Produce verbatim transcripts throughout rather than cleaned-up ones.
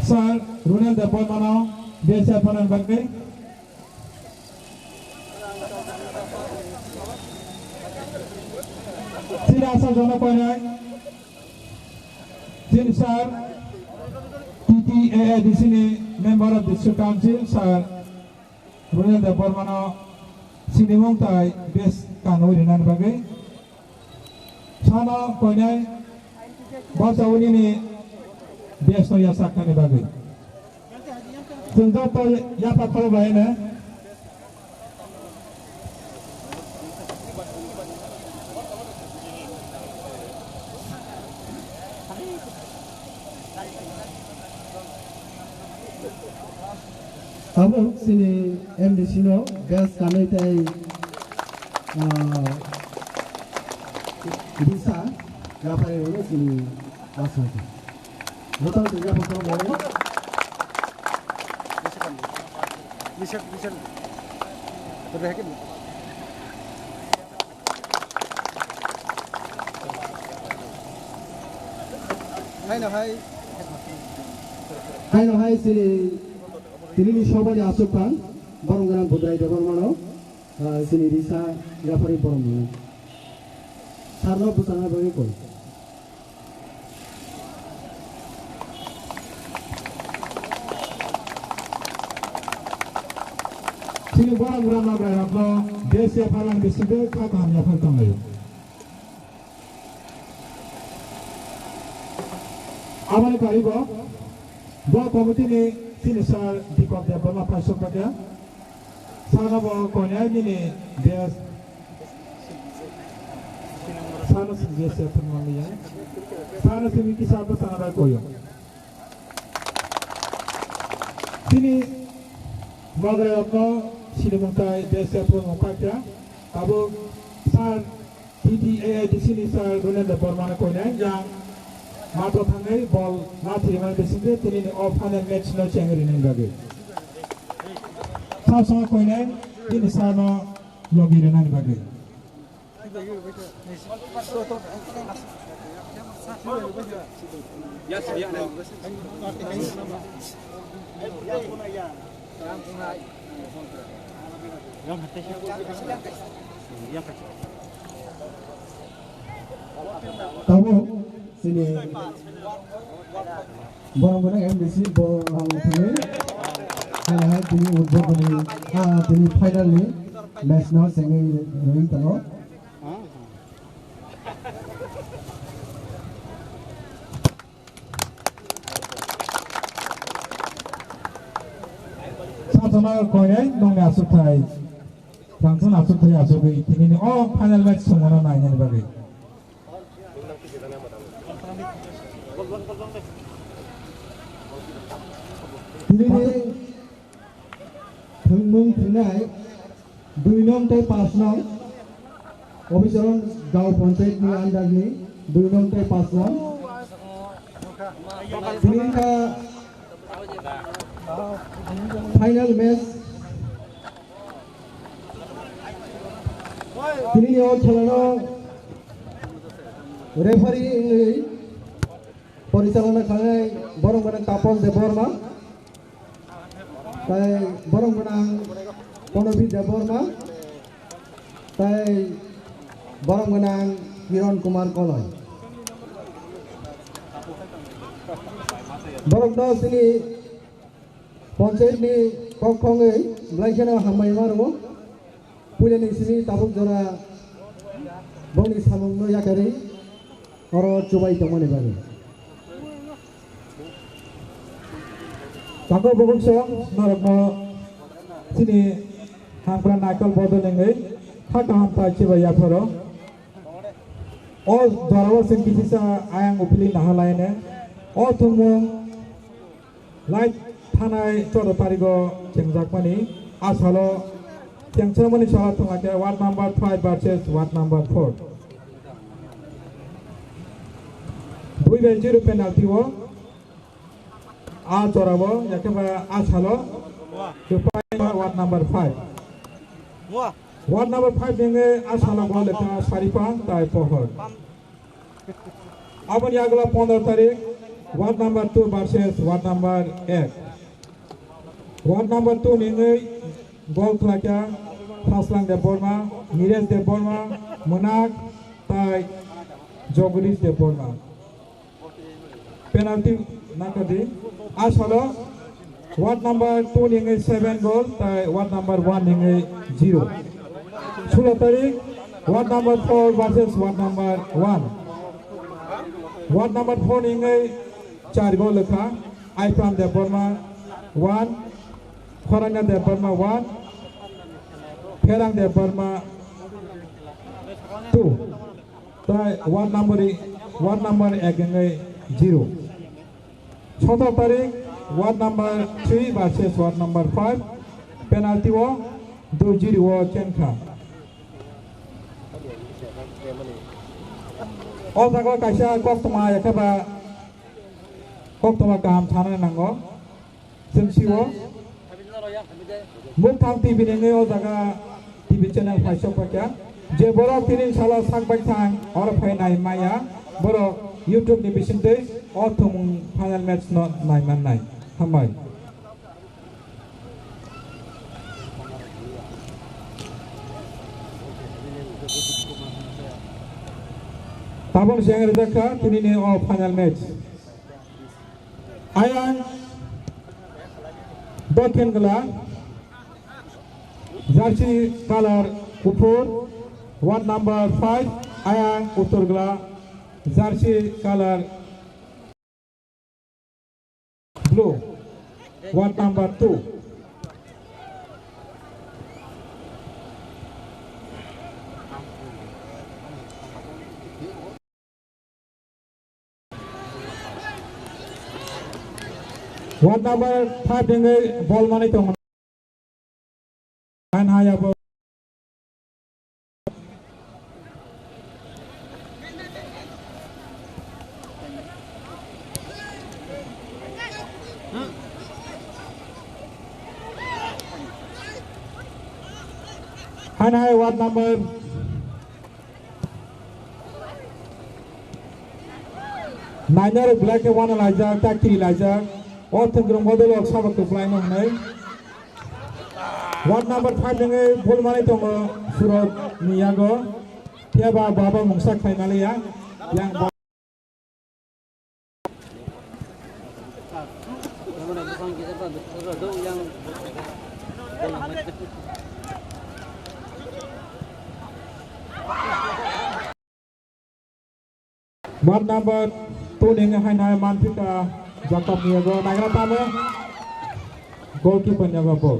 Sir Runel Debbarmano best appointment bagwi. Sir Asha Jono Koinai, Sir T T A A D C ni Member of District Council, Sir Runel Debbarmano sinimung tai best kanwi rinani bagwi. Sano koinai bachawi nini best no yasaknani bagwi. Chwng joto yapha khoro bai ne. Tabuk chini M D C no best kanwi tei, ah, Risa yaphari rwno chini aswk. Joto chini yaphang tong bo. Haino hai, haino hai chini, tinini sobani aswk phang, borok gwnang Budrai Debbarmano, ah, chini Risa yaphari borok mano. Sarno bwsarna bagwi koi. Chini borok rwna bai rokno desh yaphar ang bisingtwi kha kaham yaphar tonglaio. Aboni paribo bo committee ni chini sir Deepak Debbarma paisok paikha. Sir no bo koinai nini desh. Sir no sing je se phun manliya. Sir no simi kisa bo sana bai koyo. Chini Mogwrai rokno sinimung tai desh se phun mung paikha. Abo sir T T A A D C ni sir Runendra Debbarma no koinai yang matro thangwi bol lathi rwmani bisingtwi tini ni o final match no chengwi rinani bagwi. Sa song koinai tini sir no logi rwnani bagwi. Tabuk chini borok gwnang M D C bo ang thangwi hai hai tini udbodoni, ah, tini final ni match no chengwi rwui tongo. Sachoma koinai nongni aswkthai. Rangchak aswkthai aswkwi tinini o final match songmano nainani bagwi. Tinini thwngmung thwngnai dui nong tei pash nong, Obicharan Gaon Panchayat ni under ni dui nong tei pash nong. Tini wngkha final match. Tini ni o khela no referee wngwi porichalona khlai borok mane Tapan Debbarma. Tai borok gwnang Pranabit Debbarma, tai borok gwnang Kiran Kumar Koloi. Borok no chini panchayat ni kok khongwi belai kheno hambai ma rwo. Puila ni simi tabuk jora bongni samung no yakarwi oro chubai tongmani bagwi. Tako bubuk song norokno chini hampra naikol bodol wngwi kha kaham pai chibai yapharo. O jorao chwng kisa ayang uphili naha laine. O thwngmung Light thanai choro tarigo chengjakmani a salo chengchakmani salo thwngkhe ward number five versus ward number four. Dui bai zero penalty o a chorabo yakhe ba a salo kwpai ward number five. Ward number five ni a salo gol lekha Saripang tai Pohor. Aboni yagulo pondro tarik Ward number two versus ward number ek. Ward number two ni wngwi gol khlaikha Thaslang Debbarma, Niresh Debbarma, Mwnak tai Jagadish Debbarma. Penalty nakadi. Asalo ward number two ni wngwi seven goal tai ward number one ni wngwi zero. Sulo tarik ward number four versus ward number one. Ward number four ni wngwi char goal lekha. Aipram Debbarma one, Khorana Debbarma one, Pherang Debbarma two. Tai ward number i-, ward number ek wngwi zero. Sotor tarik ward number three versus ward number five, penalty o dui zero o chenkha. O jaga kaisa koktwma ekheba koktwma kaham sana nango. Chwng sio Mukthang T V ni wngwi o jaga T V channel phaisok phaikha. Je borok tini salo sak bai thang oro phai nai maya, borok YouTube ni bisingtwi o thwngmung final match no nai mannai. Hambai. Tabuk se wng rijak kha tini ni o final match. Ayang Dokhin Gala, jersey colour kuphur, ward number five, Ayang Uttor Gala, jersey colour blue, ward number two. Ward number five ni wngwi bol manwi tongo. Hain hai abo. Hain hai ward number Nainarok belai khe wana laijak, ta kiri laijak. O thwngkwrwng bodolok sabok kwplaino hwnwi. Ward number five wngwi bol manwi tongo Surot ni yago. Phiya ba bo abo mungsa khlai maliya. Yang bo- Ward number two ni wngwi haino hai manphi kha Jakob ni yago, naigra tamo goalkeeper ni yago ball.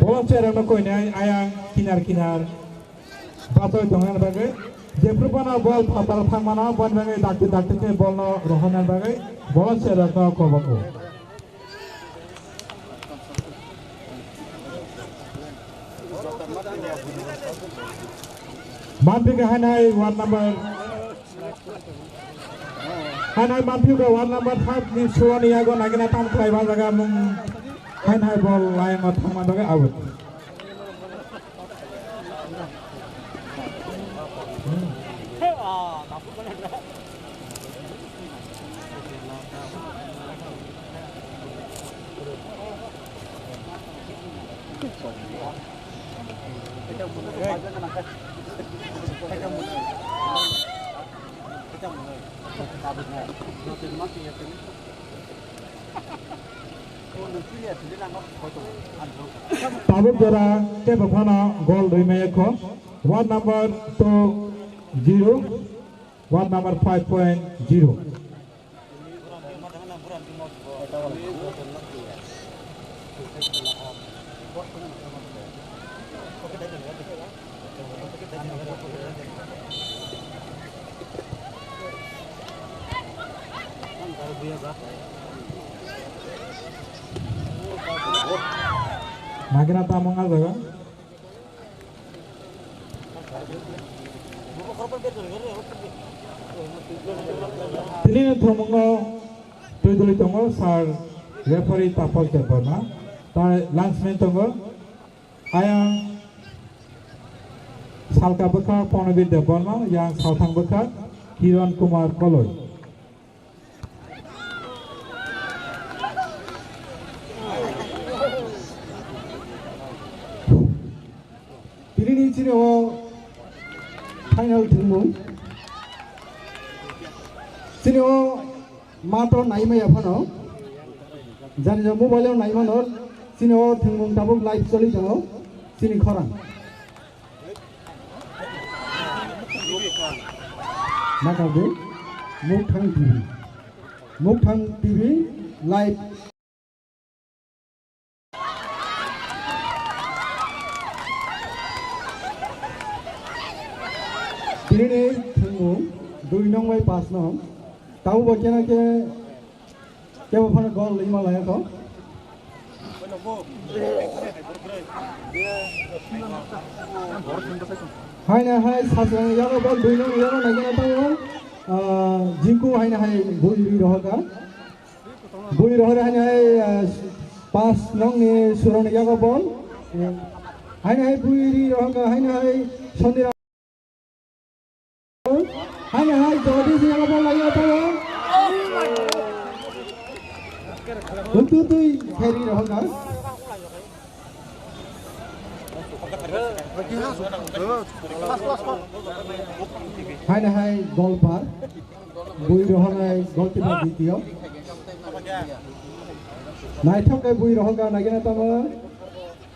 Bolong cherokno koinai ayang kinar kinar batoi tongna bagwi, jephru bono bol phatar thangmano boni bagwi dakti dakti khe bolno rohorna bagwi bolong cherokno kobogo. Manphi khe hainai ward number. Hainai manphi khe ward number five ni suwani yago nagina tam khlai ba jaga mung hainai bol line o thangma bagwi out. Tabuk jora tebo phano gol rwi maya kho. Ward number two zero, ward number five point zero. Naikhe na tamo wng ah jaga. Tini thwngmungno twi duli tongo sir referee Taposh Debbarma, tai linesman tongo, ayang salka bwkha Pranabir Debbarma, yang salthang bwkha Kiran Kumar Koloi. Tini ni chini o final thwngmung. Chini o mato naimaya phano. Jani jani mobile o naimano. Chini o thwngmung tabuk live choli tongo. Chini khorang. Nakadi Mukthang T V. Mukthang T V live. Tini ni thwngmung dui nong bai pash nong. Tabuk bo keno khe kebo phano gol lima laya kho. Haina hai sasrang yago bol dui nong yago naikhe na tongo. Ah, Jingku haina hai bui ri rohoka. Bui rohor haina hai, ah, pash nong ni suroni yago bol. Haina hai bui ri rohoka haina hai Soni Haina hai jodi si yago bol lagi apa ya? Untuk tui kheri rohor kan? Haina hai gol par. Bui rohor hai gol kipa ditio. Naithok kai bui rohor kan lagi na tamo.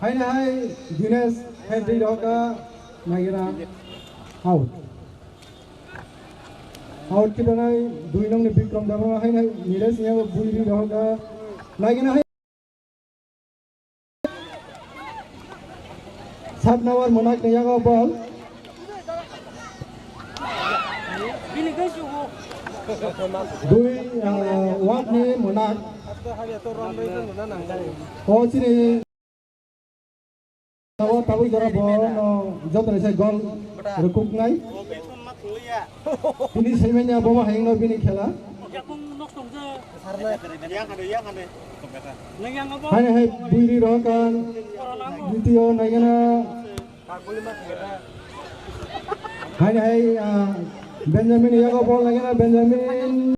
Haina hai Dinesh Hendry rohor kan lagi na. Out. Out kita nai dui nong ni Bikram Debbarma hai nai Nilesh ni abo bui ri rohor ka. Lagi na hai. Sat number Monak ni yago bol. Dui, ah, ward ni Monak. O chini Tabuk, tabuk jora bo no joto ni sai gol rwkuknai. Tini sai manya bo ma hayung no bini khela. Haini hai bui ri rohor kan. Ditio naigena. Haini hai, ah, Benjamin yago bol naigena Benjamin.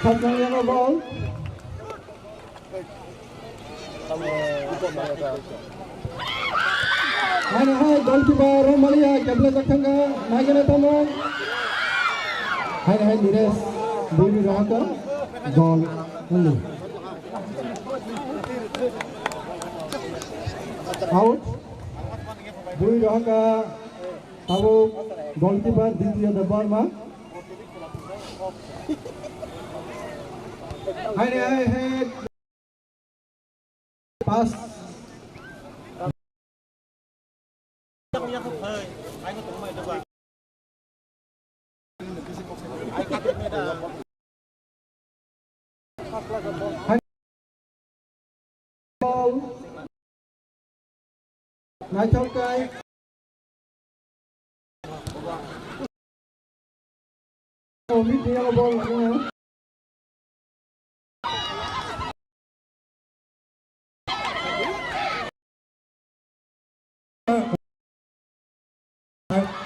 Khapjang yago bol. Haini hai goalkeeper Romania kebla jakthanga naigena tamo. Haini hai Niresh bui ri rohor ka gol only. Out. Bui ri rohor ka. Tabuk goalkeeper Ditya Debbarma. Haini hai hai. Pass. Naithok kai. Bol.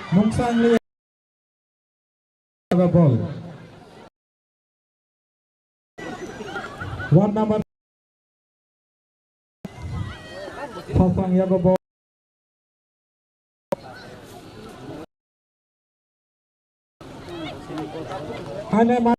Mungsang liya bol. Ward number Sasang yago bo. Ane ma-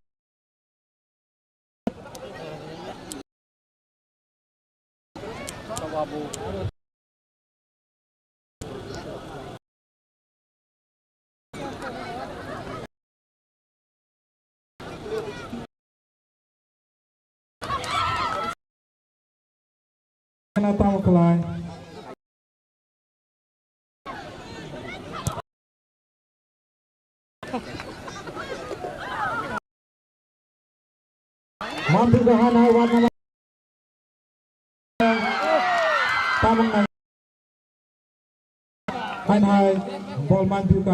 Tamo khlai. Mantu Gahan hai ward number. Tamang nai. Hain hai bol mantu ka.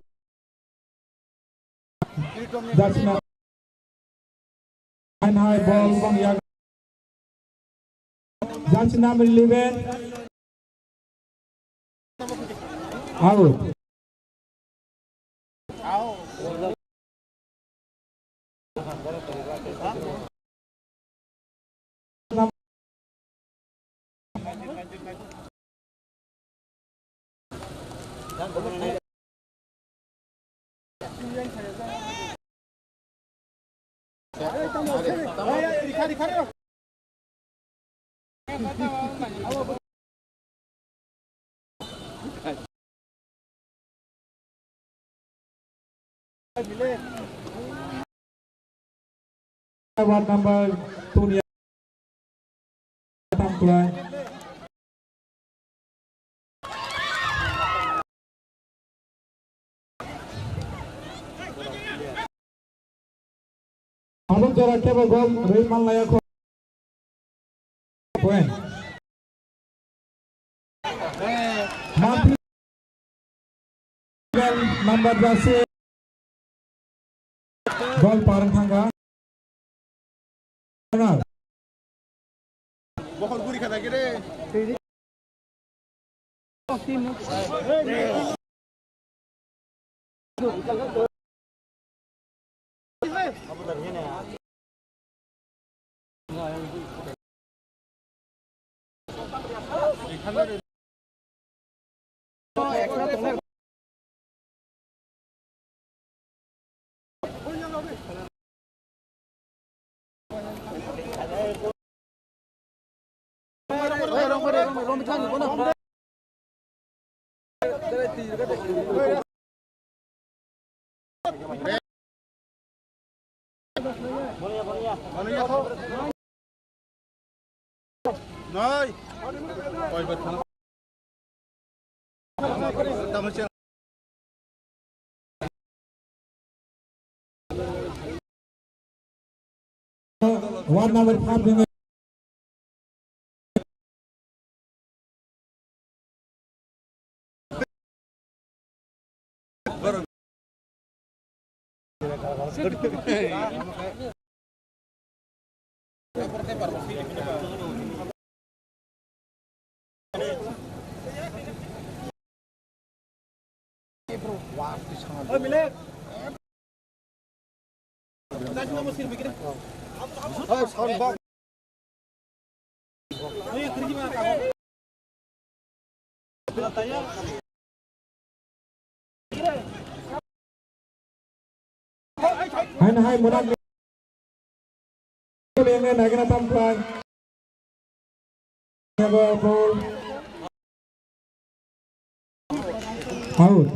Jasna. Hain hai bol bang yak. Jersey number eleven. Out. Ward number two ni. Abo jora kebo gol rwi manlaiya kho. Point. Mampli number jersey. Gol parang thangkha. Bokhol guri khana khe re. Noi. Ward number five dengan Haino hai munak ni nagina tam plan. Ball. Out.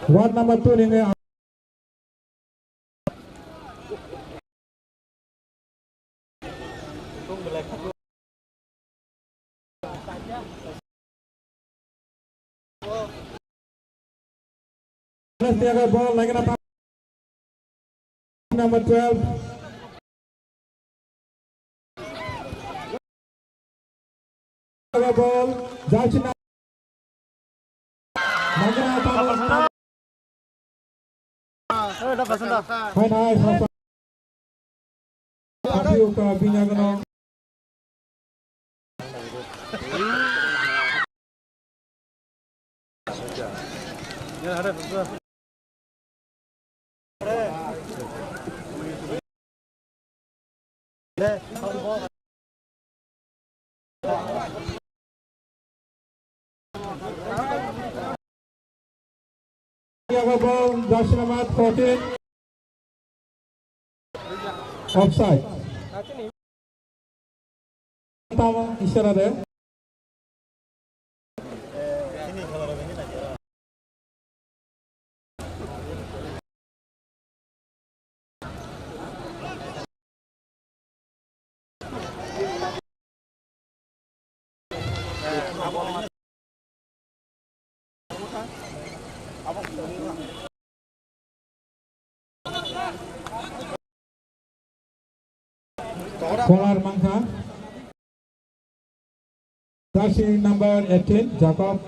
Ward number two ni nge. Number twelve. Ball, jersey number. Hai, hai, sasa. Tapi uka binyagano. Jaga ball, jersey number fourteen. Offside. Tamo isara de. Corner mankha. Jersey number eighteen, Jacob.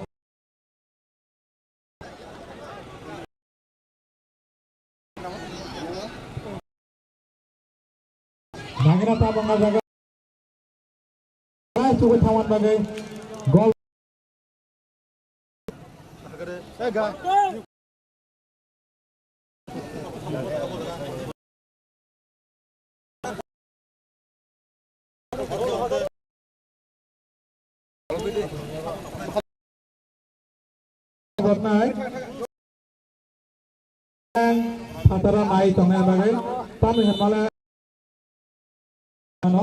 Nangina tabang jaga. Chugui thaman bagwi gol. Gornai. Phataro nai tongnai bagwi tamni hwnmale ano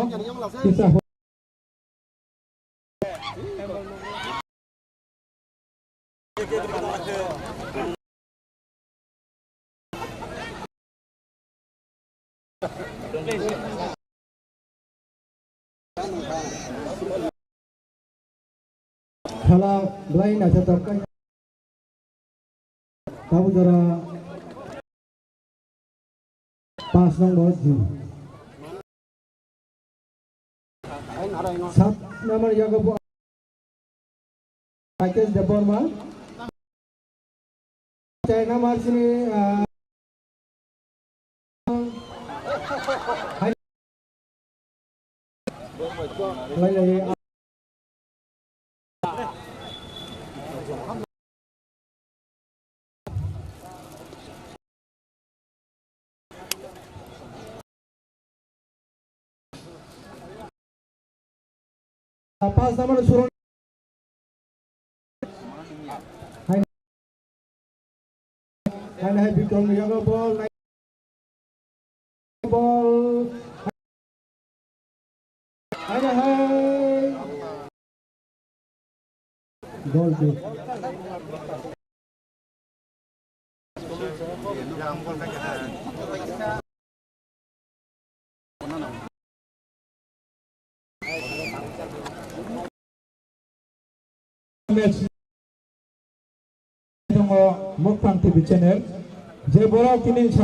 kisa Khala belai naithotok khe. Tabuk jora panch number jin. Sat number yago bo Rakesh Debbarma. China marsini, ah, Pas nama suruh. Hai, hai, hai, Bikram ni jaga ball, ball. Hai, hai. Goal kick. Match tongo Mukphang T V channel, je borok tini sa-,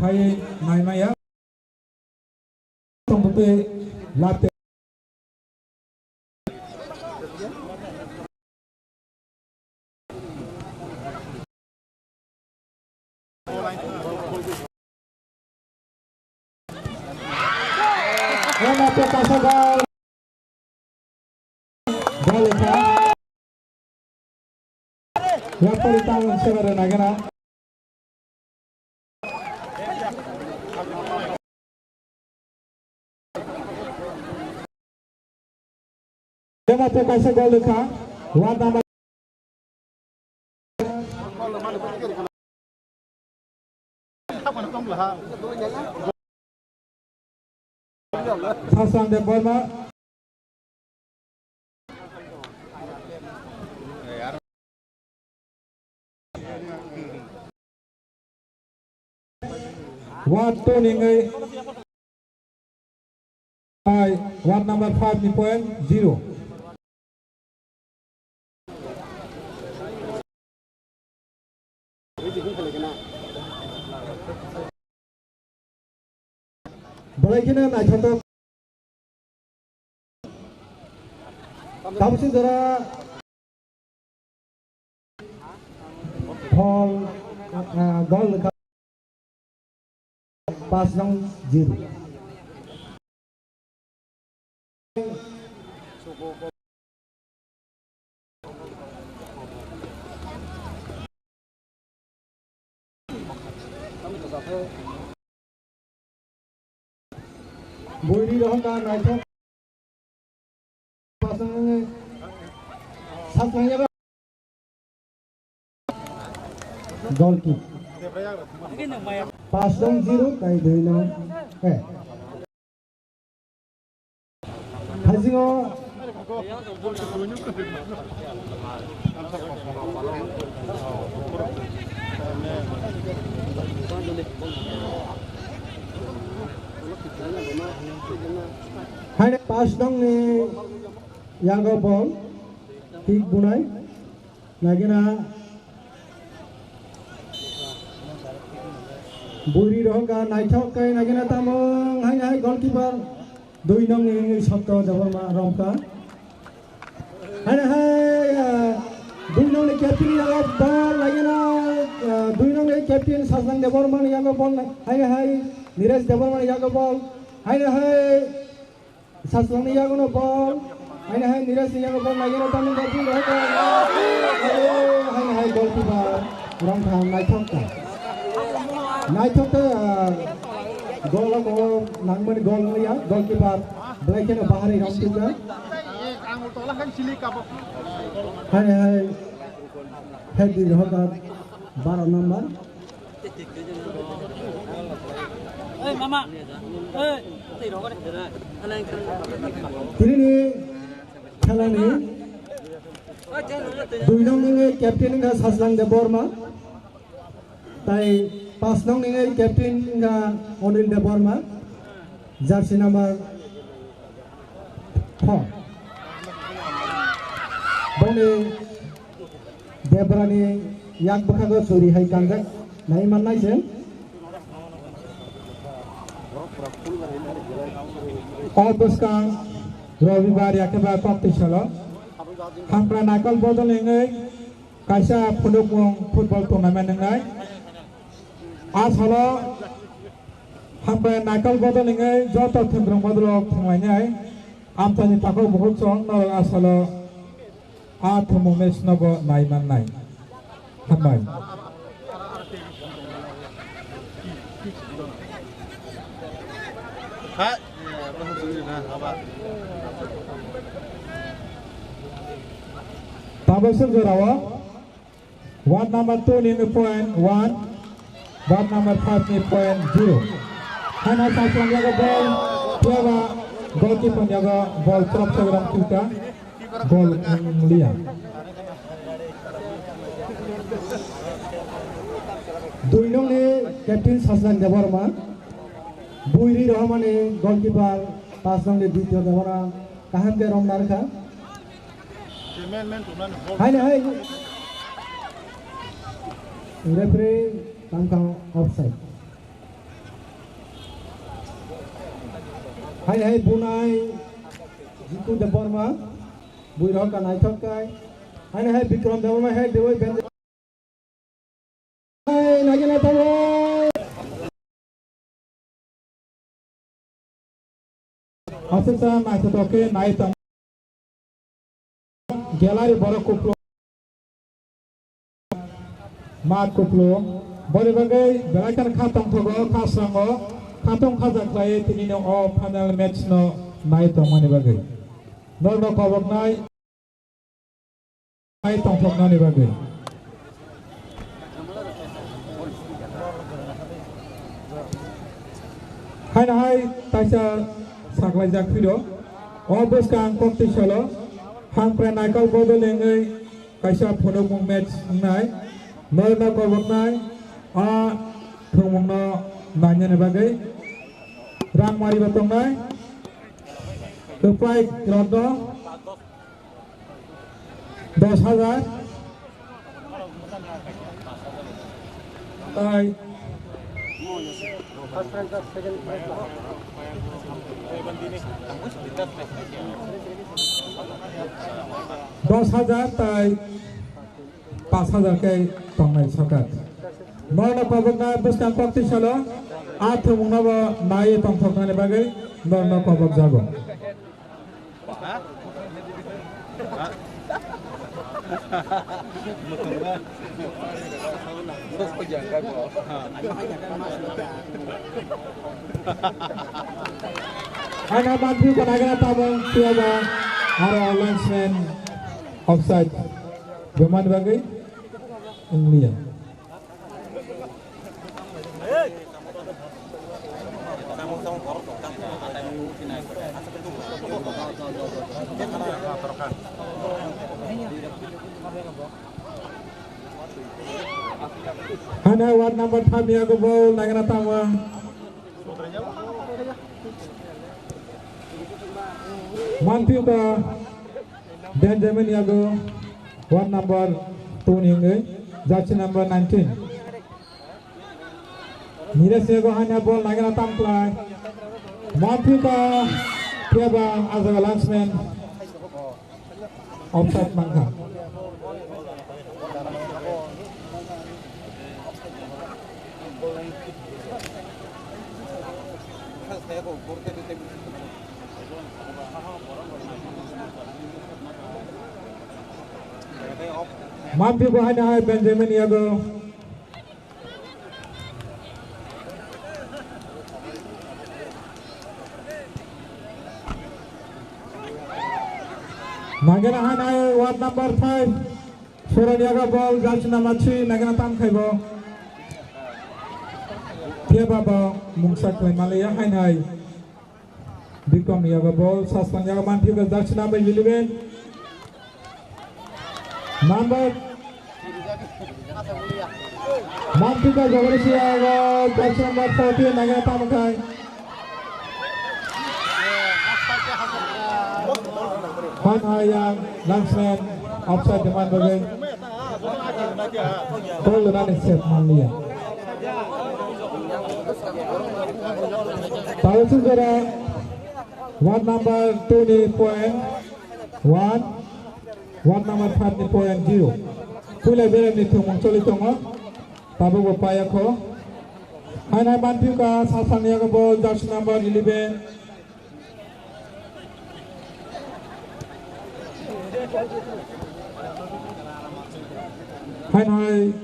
phai naimaya. Tongtwi late. Wana pe kasa gol. Gol ekha. Yapari tang seba re nagena. Dema te kaisa gol ekha. Ward number Sasang Debbarma. Ward two ni wngwi, ai, ward number five ni point zero. Belai kheno naithotok. Tabukni jora phol, ah, gol wngkha pas nong zero. Buiri rohorka naithok. Pasang nangni. Sasang yaga. Goal kick. Pas nong zero, tai dui nong. Eh. Haisingo. Haine pas nongni yago bol kick bunai. Nagina. Buiri rohorka naithok khe nagina tamung hai hai goalkeeper. Dui nongni Sapta Debbarma romkha. Haine hai, ah, dui nongni captain yago bol nagina, ah, dui nongni captain Sasang Debbarmani yago bol na-, haine hai, Niresh Debbarmani yago bol. Haine hai, Saswangni yagono bol. Haine hai Nirajni yago bol naiya tamni goal kick rohorka. Haine hai goalkeeper romtham naithok kha. Naithok khe, ah, goal o nangmani goal wngya goalkeeper belai kheno bahari romtham kha. Haine hai head di rohorka baro number. Oi, mama. Oi, tei rogo de. Tinini khelani dui nong ni captain wngkha Sajlang Debbarma. Tai pas nong ni captain wngkha Anil Debbarma. Jersey number four. Boni Debrani yak bwkhago churi hai kanjak nai mannai se. O bwskang Robibar yakhe ba kok twi salo Hamkrai Naikol bodol wngwi kaisa phunukmung football tournament wngnai. A salo Hamkrai Naikol bodol wngwi joto thwngkwrwng bodolrok thwnglainai. Amchaini takhuk bukhuk chwng norok a salo a thwngmung match no bo nai mannai. Hambai. Tabuk suk jorao. Ward number two ni point one, ward number five ni point zero. Haino Sajlang yago ball, Tiaga goalkeeper yago ball chop chop ram tuta, goal wng liya. Dui nong ni captain Sajlang Debbarma, Buiri Rohormani goalkeeper, pas nong ni Ditya Debbarma, kaham ke rong narkha. Haino hai. Referee tangkha offside. Haino hai bunai Jitu Debbarma, Buiri Rohorka naithok kai. Haino hai Bikram Debbarma hai dewi ben. Hai, nagina tamo. Aswksa naithotok khe nai tong. Gallery borok kupulung. Mat kupulung. Boni bagwi belai kheno kha tongthogo, kha srango, kha tong kha jak khlaiwi tini no o final match no nai tongmani bagwi. Norno koboknai. Hai tongthoknani bagwi. Haino hai taisa saklaijak phiro. O bwskang kok twi salo Hamkrai Naikol bodol wngwi kaisa phunukmung match wngnai. Norno koboknai a thwngmungno nainani bagwi rang maribo tongnai. Kwplai rokno Dos hajar. Tai. Dos hajar tai pas hajar khe tongnai sokat. Norno kobokna bwskang kok twi salo a thwngmungno bo naiwi tongthoknani bagwi norno kobok jago. Ana manphi ko nagana tamo, phiya ba aro linesman offside. Bemani bagwi wngliya. Hana ward number five ni yago bol nagana tamo. Manphiuka Benjamin yago ward number two ni wngwi jersey number nineteen. Niresi yago hanya bol nagana tamklai. Manphiuka keba ajaga linesman. Offside mankha. Manphi bo haino hai Benjamin yago. Nagena hanai ward number five. Soroniaga bol jersey number three nagena tam khaibo. Khe babo mungsa khlai maliya hainai. Bikram yaga bol sasang yaga manphi jersey number eleven. Number Mantika Jabarisi aro jersey number fourteen nagena tamo khai. Han hai yang linesman offside demand bagwi. Goal rani set manliya. Tawasuk jora ward number two ni point one. Ward number five ni point zero. Puila berem ni thwngmung choli tongo. Tabuk bo paya kho. Hainai manphiuka sasang yago bol jersey number eleven. Hainai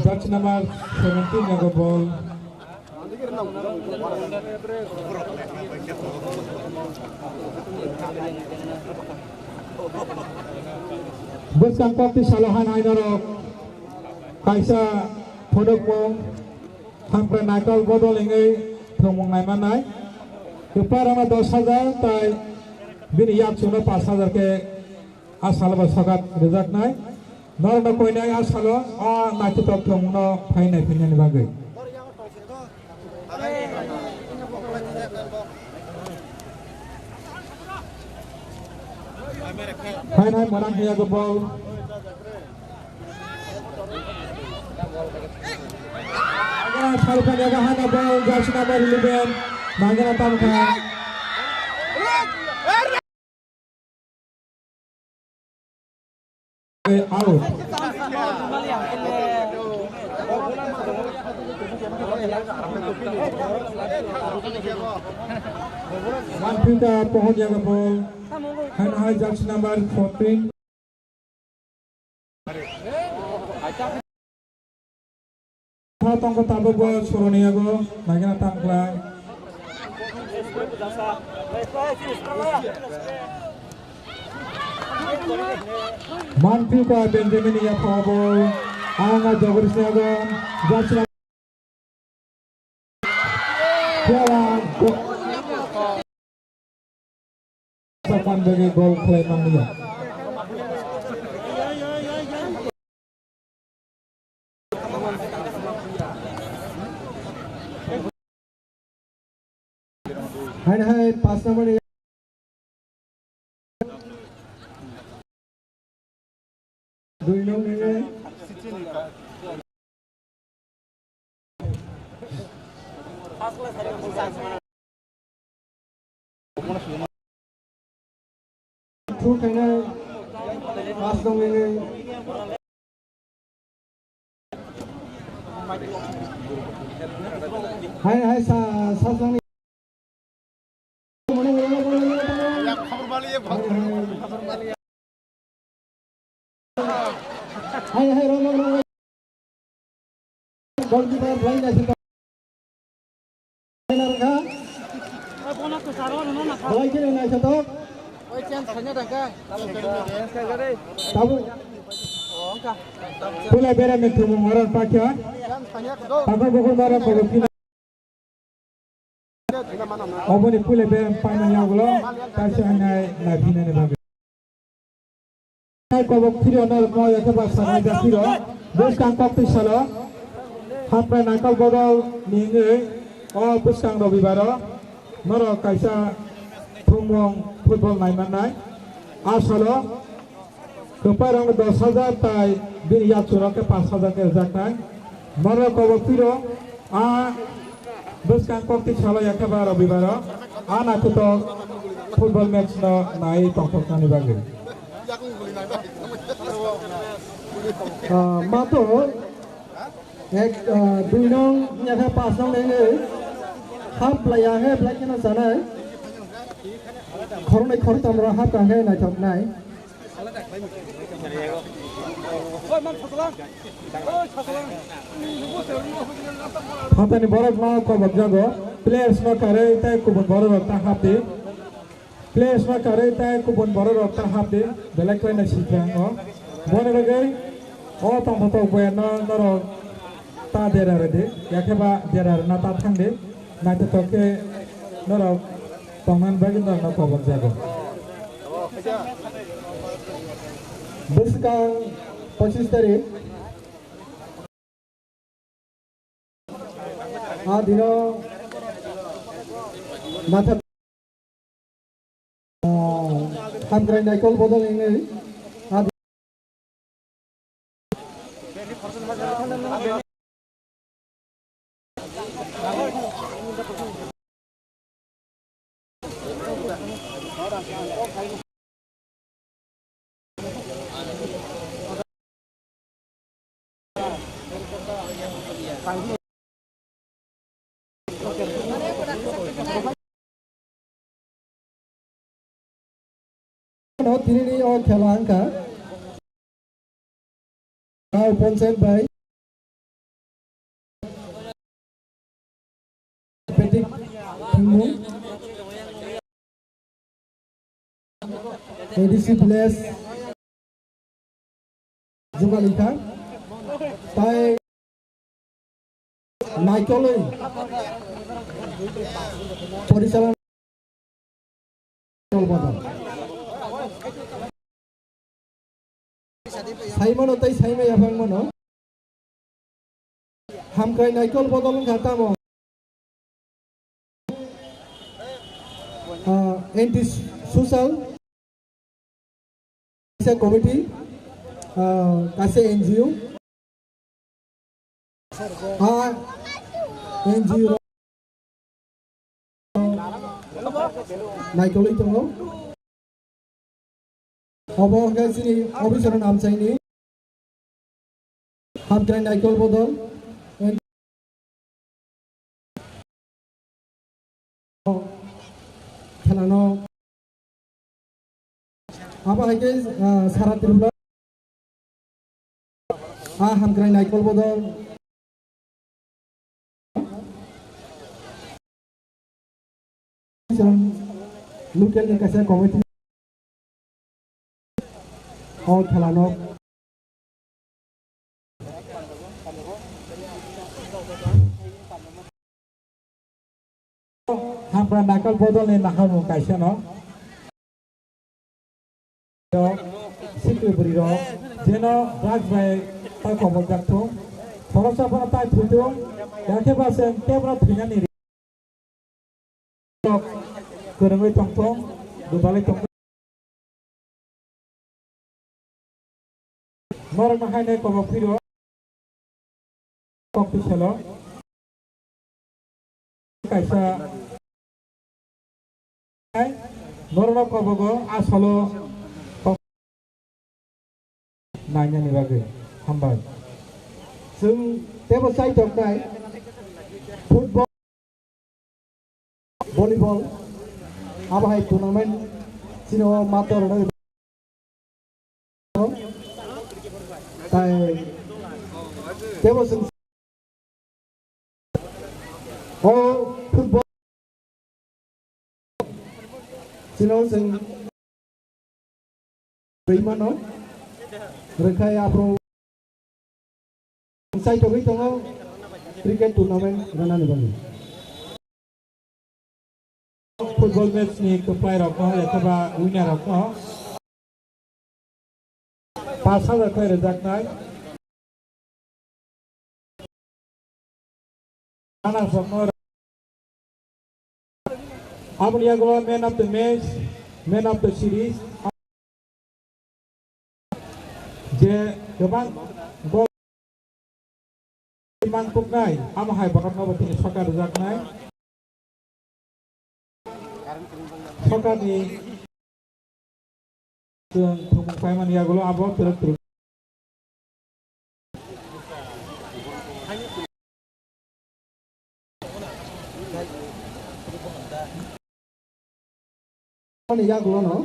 jersey number seventeen yago bol. Bwskang kokti salo han hai norok kaisa phunukmung hampra naikol bodol wngwi thwngmung naimanai. Kwpar rama dos hajar tai bini yak chwngno pash hajar khe a salo bo sokat rwjaknai. Norokno koinai a salo a naithotok thwngmungno phai naiphinani bagwi. Hai hai, mwnang hiya go bol. Agora sal kanya ga hana bol, jersey number eleven. Mangena tamkha. Out. Manpita pohon yaga bol. Hana hai jersey number fourteen. Tha tongkha tabukbo Soroni yago, naikhe na tangkhlai. Manpita Benjamin ni yaphao bo, ang a Jogdishni yago, jersey Sapan bagwi gol khlai manliya. Hai hai, pas number ni. Dui nong ni. Thuk khainai, pas nong ni. Hai, hai, sa, sa, sa, ni. Hai, hai, rong, rong, rong. Goalkeeper line naising tong. Belai kheno naithothok. Tabuk. Pulai berem ni thumung oron pakya. Pakok bukur maro kobo kina. Oboni pule berem paina yagulo, taisa hanai naiphina ni bagwi. Nai kobok phiro norok no yakhe ba sanai da phiro, bwskang kok twi salo, hapra naikol bodol ningwi, o bwskang robibaro, norok kaisa thumung football naimannai, a salo, Kwphairok dos hajar tai bini yakchungrok khe pash hajar khe rwjaknai. Norok kobok phiro a bwskang kokti salo yakhe ba robibaro a naithothok football match no nai tongthoknani bagwi. Ah, mato ek, ah, dui nong yakhe pash nong nengwi hap laya he belai kheno chanai. Khoroknwi khoroktham rok hap kaham khe naithoknai. Phatani borok no kobok jago. Players no karwi tei kubun borok rok ta hap di. Players no karwi tei kubun borok rok ta hap di. Belai khlai nai sitrango. Boni bagwi o tongthotok boya no norok ta dera rwdi. Yakhe ba dera rwna ta thangdi. Naithothok khe norok tongmani bagwi norokno kobok jago. Bwskang pochis tarik. A dino naithothok, ah, hamkrai naikol bodol wngwi a No, tinini o khela wngkha. Gao Panchayat bai Patrick Thangmung, A D C village Jugalikha, tai naikolwi porichalona. Saimano tei saimaya phangmano. Hamkrai naikol bodol wngkha tamo. Ah, anti social. Kaisa committee, ah, kaisa N G O. Ah, N G O rok naikolwi tongo. Obo hwnkhe chini officer namchaini hamkrai naikol bodol. Khelano abo hai khe, ah, sara Tripura, ah, hamkrai naikol bodol local ni kaisa committee o khelano. Hamkrai naikol bodol ni naharmung kaisa no. Sikri bwrwi rok jeno drugs bai tai kobok jak thung. Khoroksa bono tai thwi thung. Yakhe ba chwng tei bono thwinani rok kwrwngwi tongthung, gwdalwi tongthung. Norokno haino kobok phiro kok twi salo. Kaisa norokno kobogo a salo kok nainani bagwi hambai. Chwng teibo chaitok nai football. Volleyball, abo hai tournament chini o mator rok tai tebo chwng o football Bino chwng rwimano rwkhai aphuru chaithogwi tongo cricket tournament rwnani bagwi. Football match ni kwplai rokno etheba winner rokno pash hajar khlai rwjaknai. Runners rokno aboni yagulo man of the match, man of the series, je kwbang goal mangkuknai, amo hai borokno bo tini sokat rwjaknai. Sokat ni chwng thumung paimani yagulo abo twrwk twrwk. Ani yagulono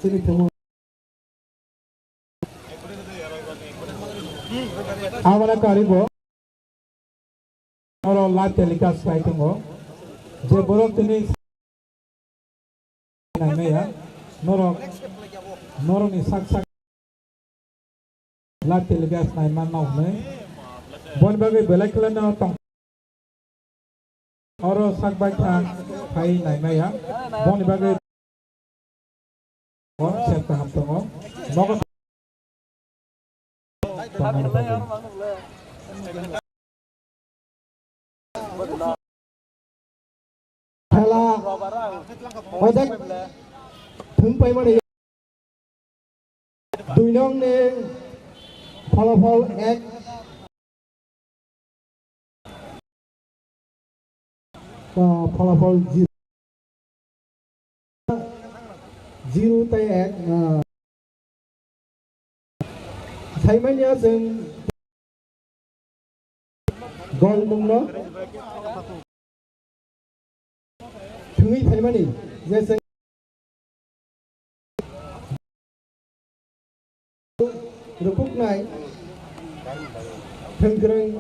chini thumung. Aboni karibo oro live telecast khai tongo. Je borok tini naimaya, norok, norokni sak sak live telecast naima noknwi. Boni bagwi belai khwlaino tong. Oro sak bai thang khai naimaya. Boni bagwi o sep kaham tongo. Nogo Khela odek thum paimani dui nong ni pholopol ek, ah, pholopol zero. Zero tei ek, ah, saimanya chwng gol mungno thwngwi phaimani je chwng rukuknai thwngkwrwng.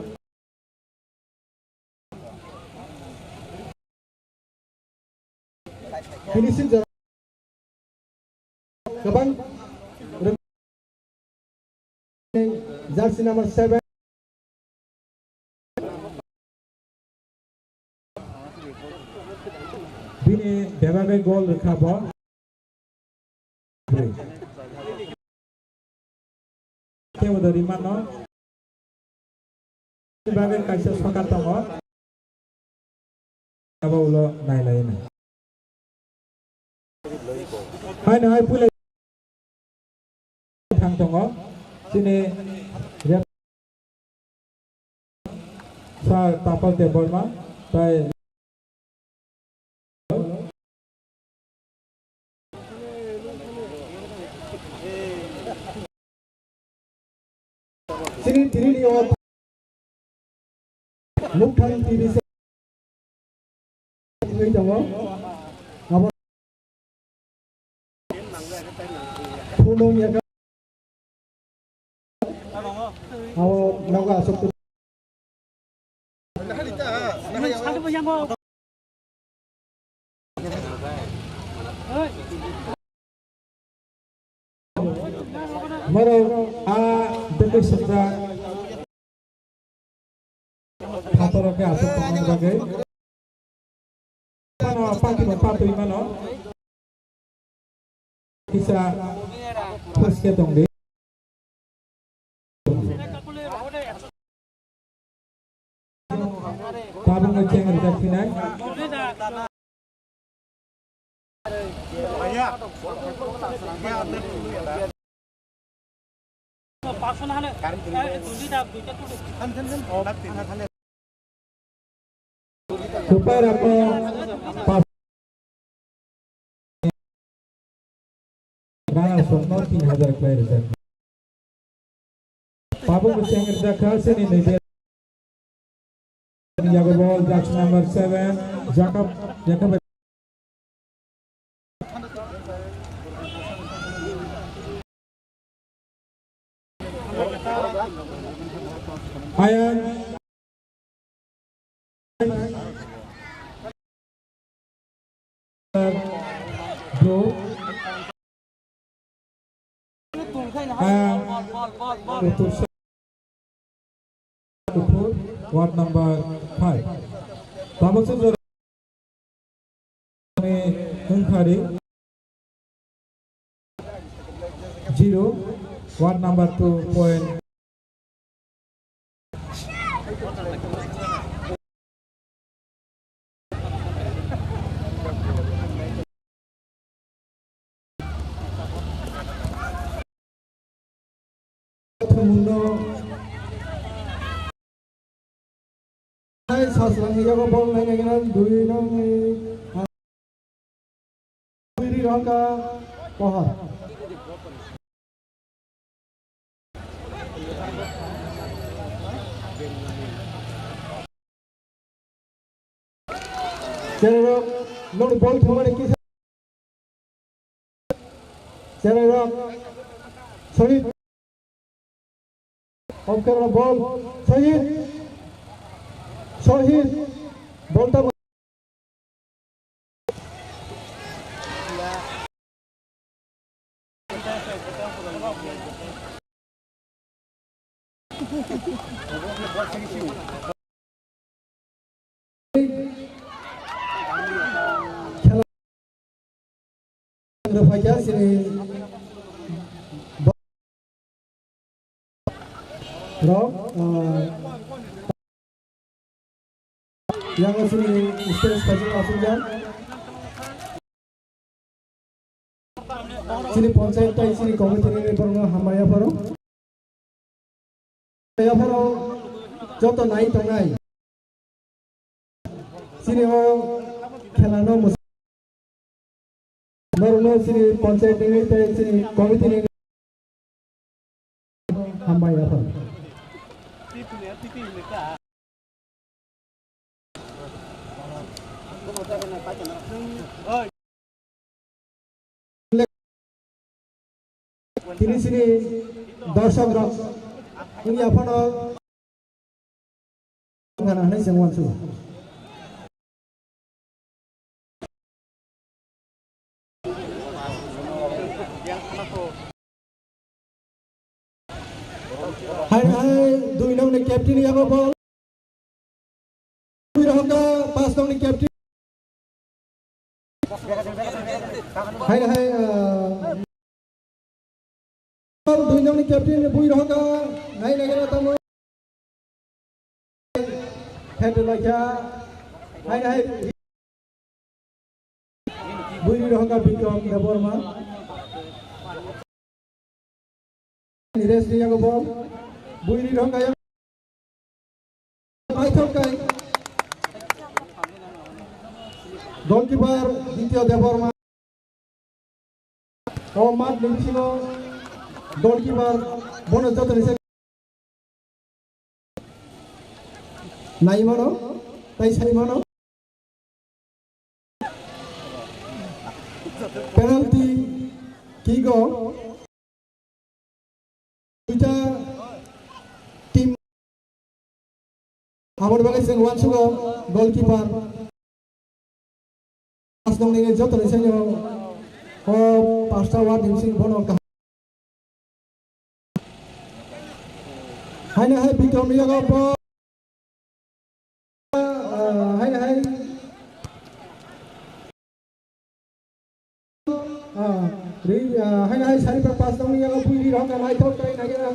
Finishing jora kwbang jersey number seven. Bini bebagwi gol rwkha bo. Kebo do rimano. Bagwi kaisa sokat tongo. Abo ulo nailaina. Haino hai puila thang tongo. Chini rep-, Sir Tapal Debbarma, tai Chini tini ni o Mukthang T V se twi tongo. Abo phunung yaka. Abo nogo aswk. Moro a deke sumra phator ke aswk tongmani bagwi. Mano pati bo patwi mano. Kisa phuske tongdi. Tabukno cheng rijak phinai. Kwpai rokno pas runners rokno tin hajar khlai rijak. Tabuk bo cheng rijak kha, chini nui be yago ball, jersey number seven, Jacob, Jacob. Ayan. Bro. Kaya, Doctor Kuphur, ward number five. Tabuk se jora ni wngkhari zero, ward number two point. Thumungno. Hai sasrang ni yago bol nai nai nai dui nang ni. Biri rangka pohar. Chererok, nong bol thumani kisa. Chererok, Sohit. Omkero bol, Sohit. Sohit. Bol tamo. Khela rwphaikha chini rok, ah, yang chini stage khaijak aswkjak. Chini panchayat tai chini committee ni borokno hambai yapharo. Yapharo joto nai tongnai. Chini o khela no mus-, norokno chini panchayat ni tai chini committee ni hambai yapharo. Tini sini dorshok rok wngya phano gana hinwi chwng uansukgo. Hai hai, dui nong ni captain yago bol. Dui rohonga, pas nong ni captain. Hai hai, ah, dui nong ni captain bui rohonga, nai nai na tamo. Head laikha, hai hai. Buini rohorkha Bikram Debbarma. Nires ni yago bol. Buini rohorkha yang naithok kai. Goalkeeper Ditya Debbarma. O mat ni bisingo goalkeeper bono joto ni se nai mano, tai sai mano. Penalty kick o duita team. Aboni bagwi chwng uansukgo goalkeeper. Asnong ni joto ni sengyo o pasta ward ni sing bono kaham. Haino hai Bikram yago bo, ah, haino hai, ah, ri, ah, haino hai sari pa pas nong yago bui ri rong ka nai thok kai nai ya.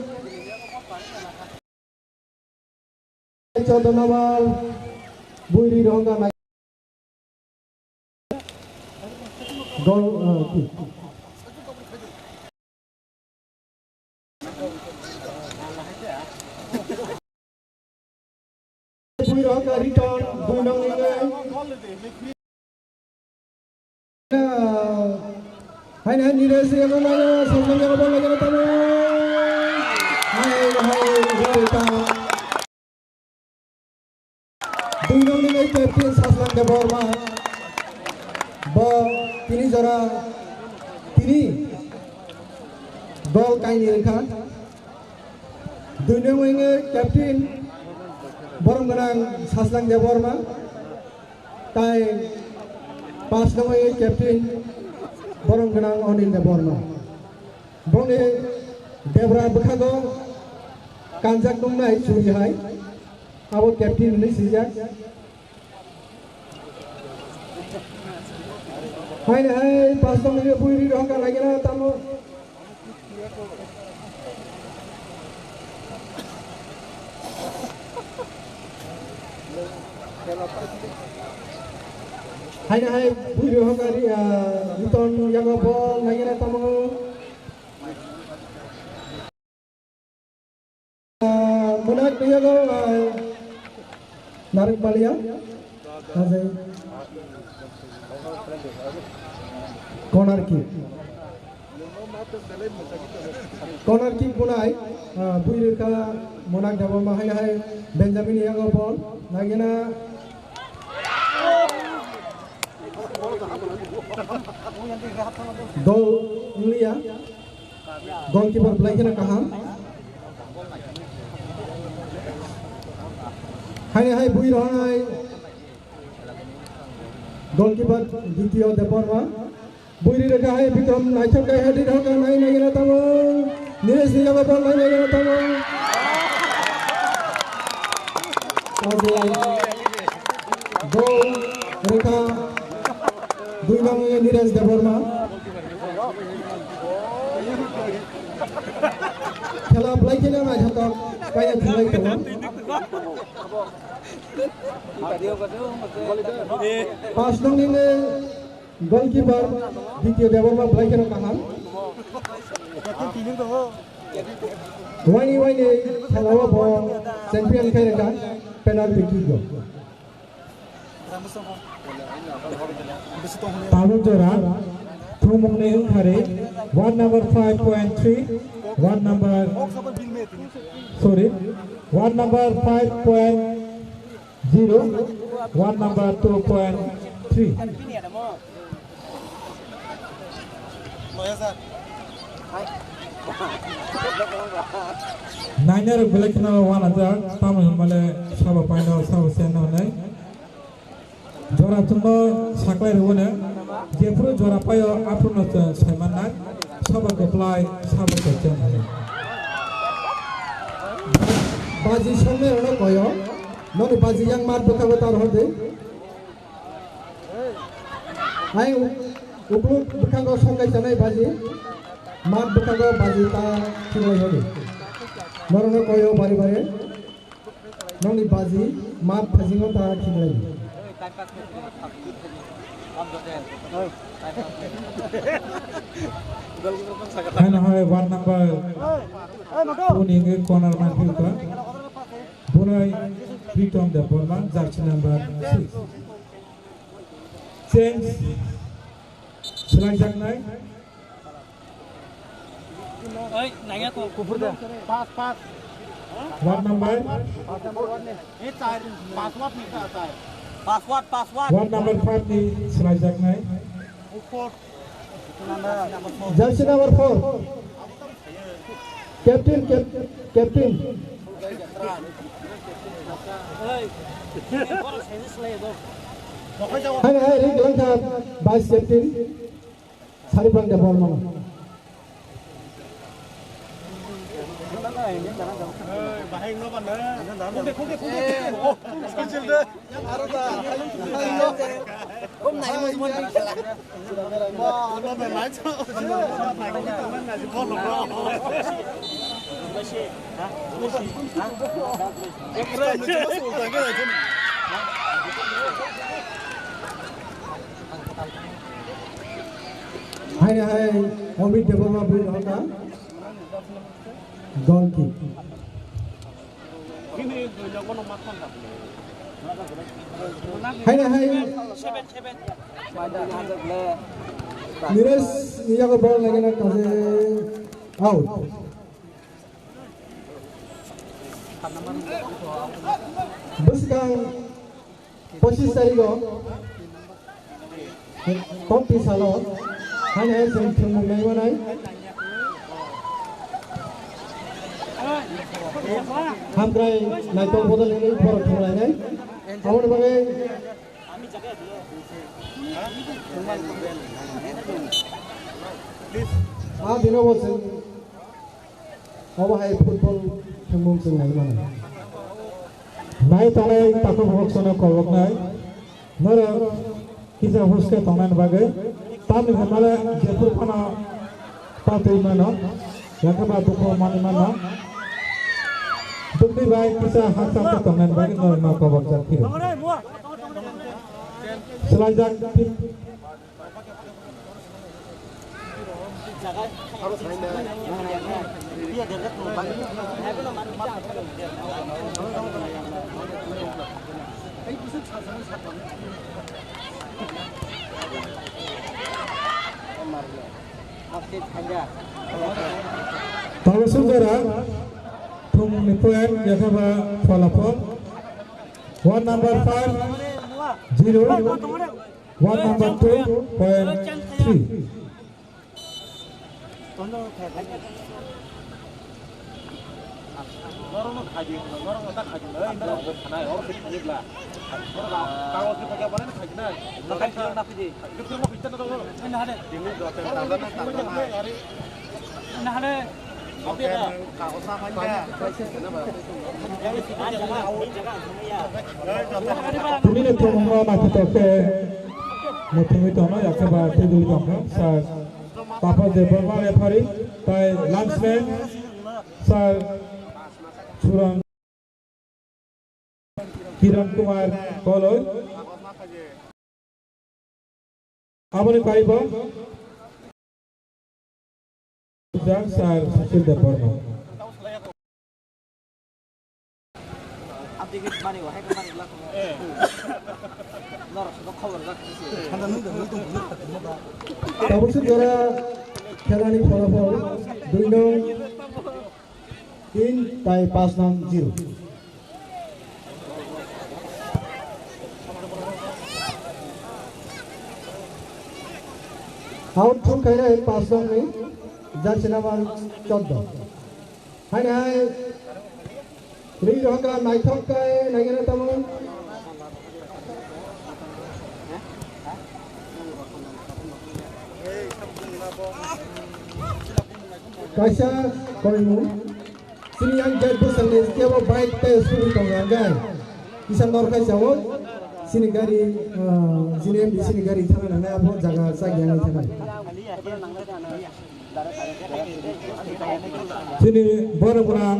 Chota nabal bui ri rong ka nai. Goal, ah, kick. Bui rok ka return, bui nong ni ngai. Hai, hai, nire se yago na, samsang yago bol yago tamo. Hai, hai, hai, ta. Dui nong ni nai captain Saslang Debbarma. Bo tini jora tini gol kaini wngkha. Dui nong wngwi captain borom gwnang Saslang Debbarma. Tai pas nong wngwi captain borom gwnang Anil Debbarma. Boni Debra bwkhago kanjak nungnai churi hai, abo captain hinwi swijak. Haino hai pas tongmani bui ri rohor kha naigena tamo. Haino hai bui rohor kha ri, ah, Riton yago bol naigena tamo. Ah, Munak Riyago, ah, Naruk Malia, Ajay, corner kick. Corner kick bunai, ah, bui rwkha Munak Debbarma hai hai Benjamin yago bol, naigena. Goal wngya. Goalkeeper belai kheno kaham. Haino hai bui rohornai. Goalkeeper Ditya Debbarma. Bui ri rwkha hai Bikram naithok khai head ri rwkha nai naigena tamo. Nilesh ni yago bol nai naigena tamo. Goal rwkha dui nang Nilesh Debbarma. Khela belai kheno naithotok kaiya thwngwi tongo. Pas nang nini Goalkeeper Ditya Debbarma belai kheno kaham. Waini waini khelao bo champion khai rwkha penalty kick o. Tabuk jora thumungni wngkhari ward number five point three, ward number, sorry, ward number five point zero, ward number two point three. Nainarok belai kheno uanajak, tamo hinmale sabo paino, sabo senno hinwi. Jora chwngno saklai rwino, jephuru jora paio, aphuru no chwng sai mannai, sabo kwplai, sabo kwcham hinwi. Baji songnairokno koyo, noni baji yang mat bwkhago ta rohor di. Hai u-, ukluk bwkhago songkai chanai baji, mat bwkhago baji ta khiklai hodi. Norokno koyo bari bari. Nongni baji mat phaijingo ta khiklai. Haino hai ward number two ni hwnkhe corner man philka. Bunai Pritom Debbarma, jersey number six. Change swlaijaknai. Oi, nangya ko. Kufur de. Pass, pass. Ward number? Pass number one ne. Eh, char, pass ward ni ka, char. Pass ward, pass ward. Ward number five ni swlaijaknai. Four. Jersey number four. Captain, cap-, captain. Hai, hai, ring langkha, vice captain. Saripang Debbarma. Hai, hai, Amit Debbarma bui rohorkha. Goal kick. Hai, hai. Nilesh ni yago ball lagina kaje out. Bwskang pochis tarigo tongtwi salo haino hai chwng thwngmung naimanai. Hamkrai naitol bodol hinwi borok thwnglainai. Aboni bagwi a bino bo chwng Obo hai football thwngmung chwng nai mano. Nai tongnai takhuk bukhuk sono koboknai. Norok kisa huske tongnani bagwi tamni hwnmale jephru phano patwi mano, yakhe ba dukhu manwi mano. Dukni bai kisa haksa khe tongnani bagwi norokno kobokjak phiro. Swlaijak. Tabuk sujora thumni point yakhe ba pholapho. One number five zero, one number two point three. Tini ni thumung no naithotok khe muthungwi tongno, yakhe ba tebul tongkha sir Tapas Debbarma referee, tai linesman sir Surang Kiran Kumar Koloi. Aboni kaibo Jang sir Sushil Debbarma. Tabuk se jora khelani pholapho dui nong tin tai pas nong zero. Out thung khainai pas nong ni jersey number chordo. Haini hai ri rohka naithok kai naigena tamo. Kaisa koimu. Sini yang jat bwsang ni kebo bike tei scooty tongo hwnkhe kisa nor khai chao. Sini gari, ah, sini M D C ni gari thana nangnai abo jaga chak yang thana. Sini borok rang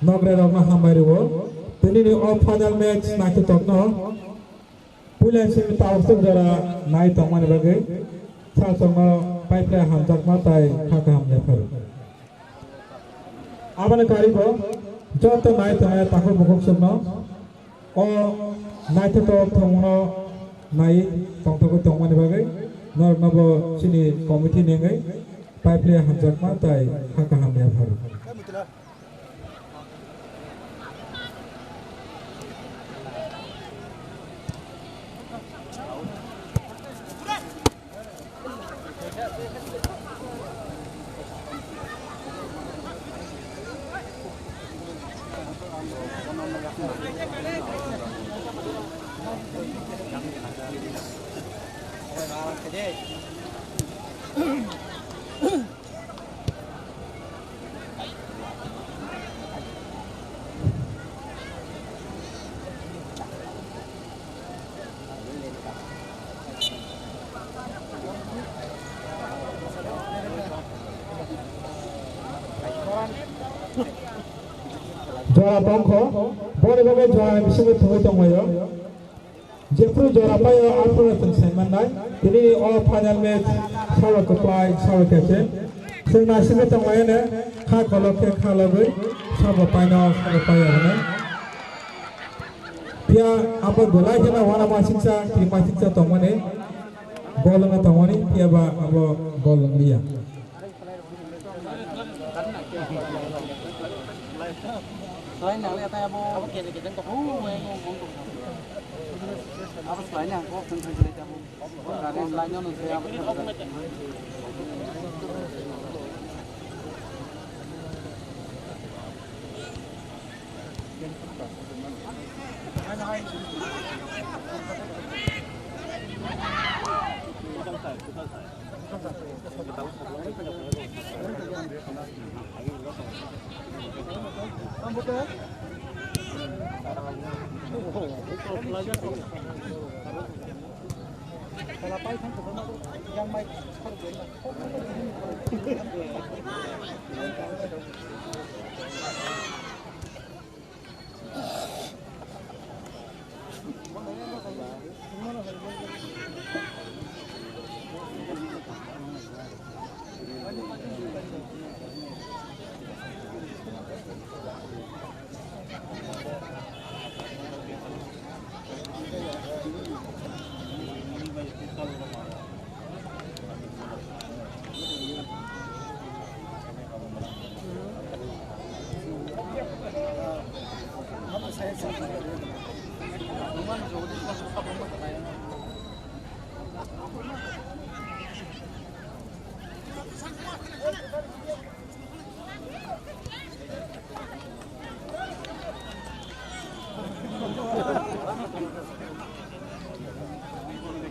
nokre rok no hambai rwo. Tini ni o final match naithotok no. Puila simi tabuk suk jora nai tongmani bagwi sasongno paiphlai hamjakma tai kha kaham lephar. Aboni karibo joto nai tongnai takhuk bukhuk sukno o naithotok thwngmungno nai tongthokgwi tongmani bagwi norokno bo chini committee ni wngwi paiphlai hamjakma tai kha kaham lephar. Jora tongkho, boni bagwi jora ni bisingo thwngwi tonglaio. Jephru jora paio, aphuru chwng sai mannai. Tini o final match sabo kwplai, sabo khe se. Chwng naisingwi tonglaino, kha kolok khe kha logwi, sabo paino, sabo paio hwnwi. Phiya abo belai kheno uanamasingcha, kirimasingcha tongmani, gol wngna tongmani, phiya ba abo gol wngliya. Swlaina nangle tai abo. Abo kejeng kejeng tong. Abo swlaina ang kok tong tong tong. Abo swlaina no se abo.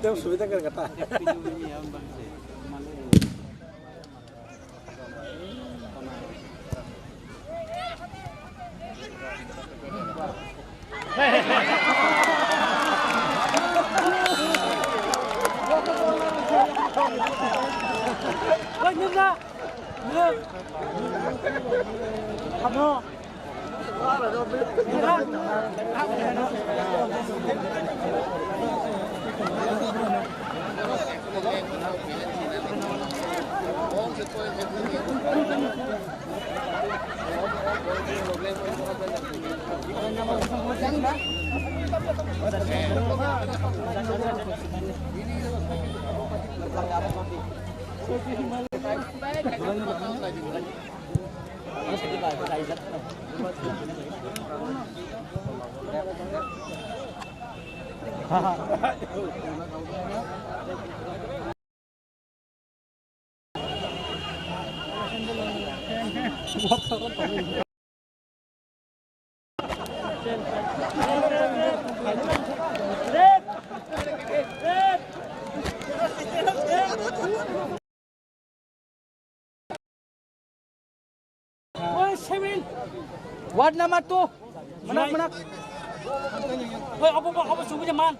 Tem subida kar kata. Ward number two. Manak, manak. Oi, obo, obo, obo, subuh jaman.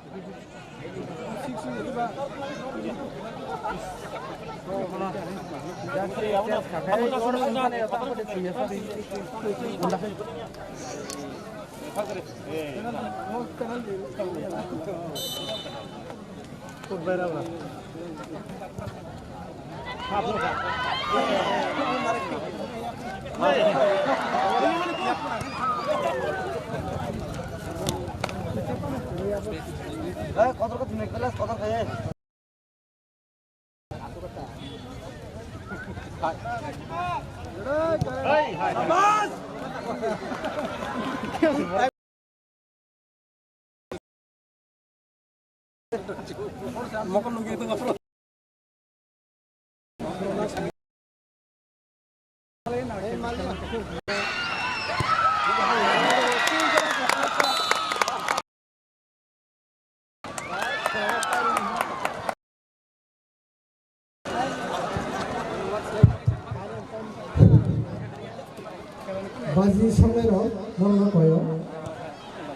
Baji songnai rok, norok no koyo.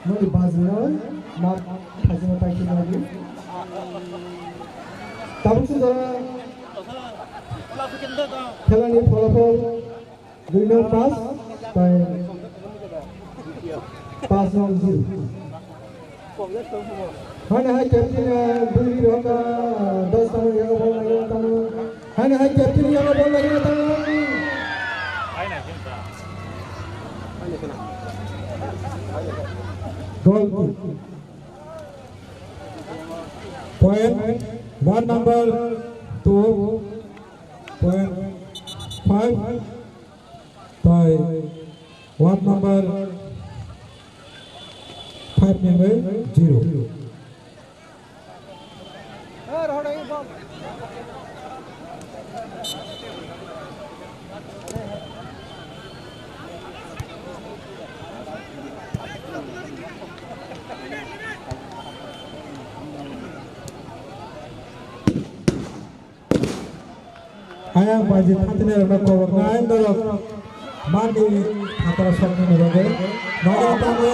Noni baji no ma thajima tai khe nai di. Tabuk se jora khela ni pholapol. Dui nong pass, tai pass nong zero. Hani hai captain, eh, Buri Roka, dos number yago bol lagi tamo. Hani hai captain yago bol lagi tamo. Goal kick. Point one number two, point five. Tai ward number five ni bai zero. Ayang baji thantinai rokno kobor nai norok. Mandi phataro sokmani bagwi. Nokni tangwi.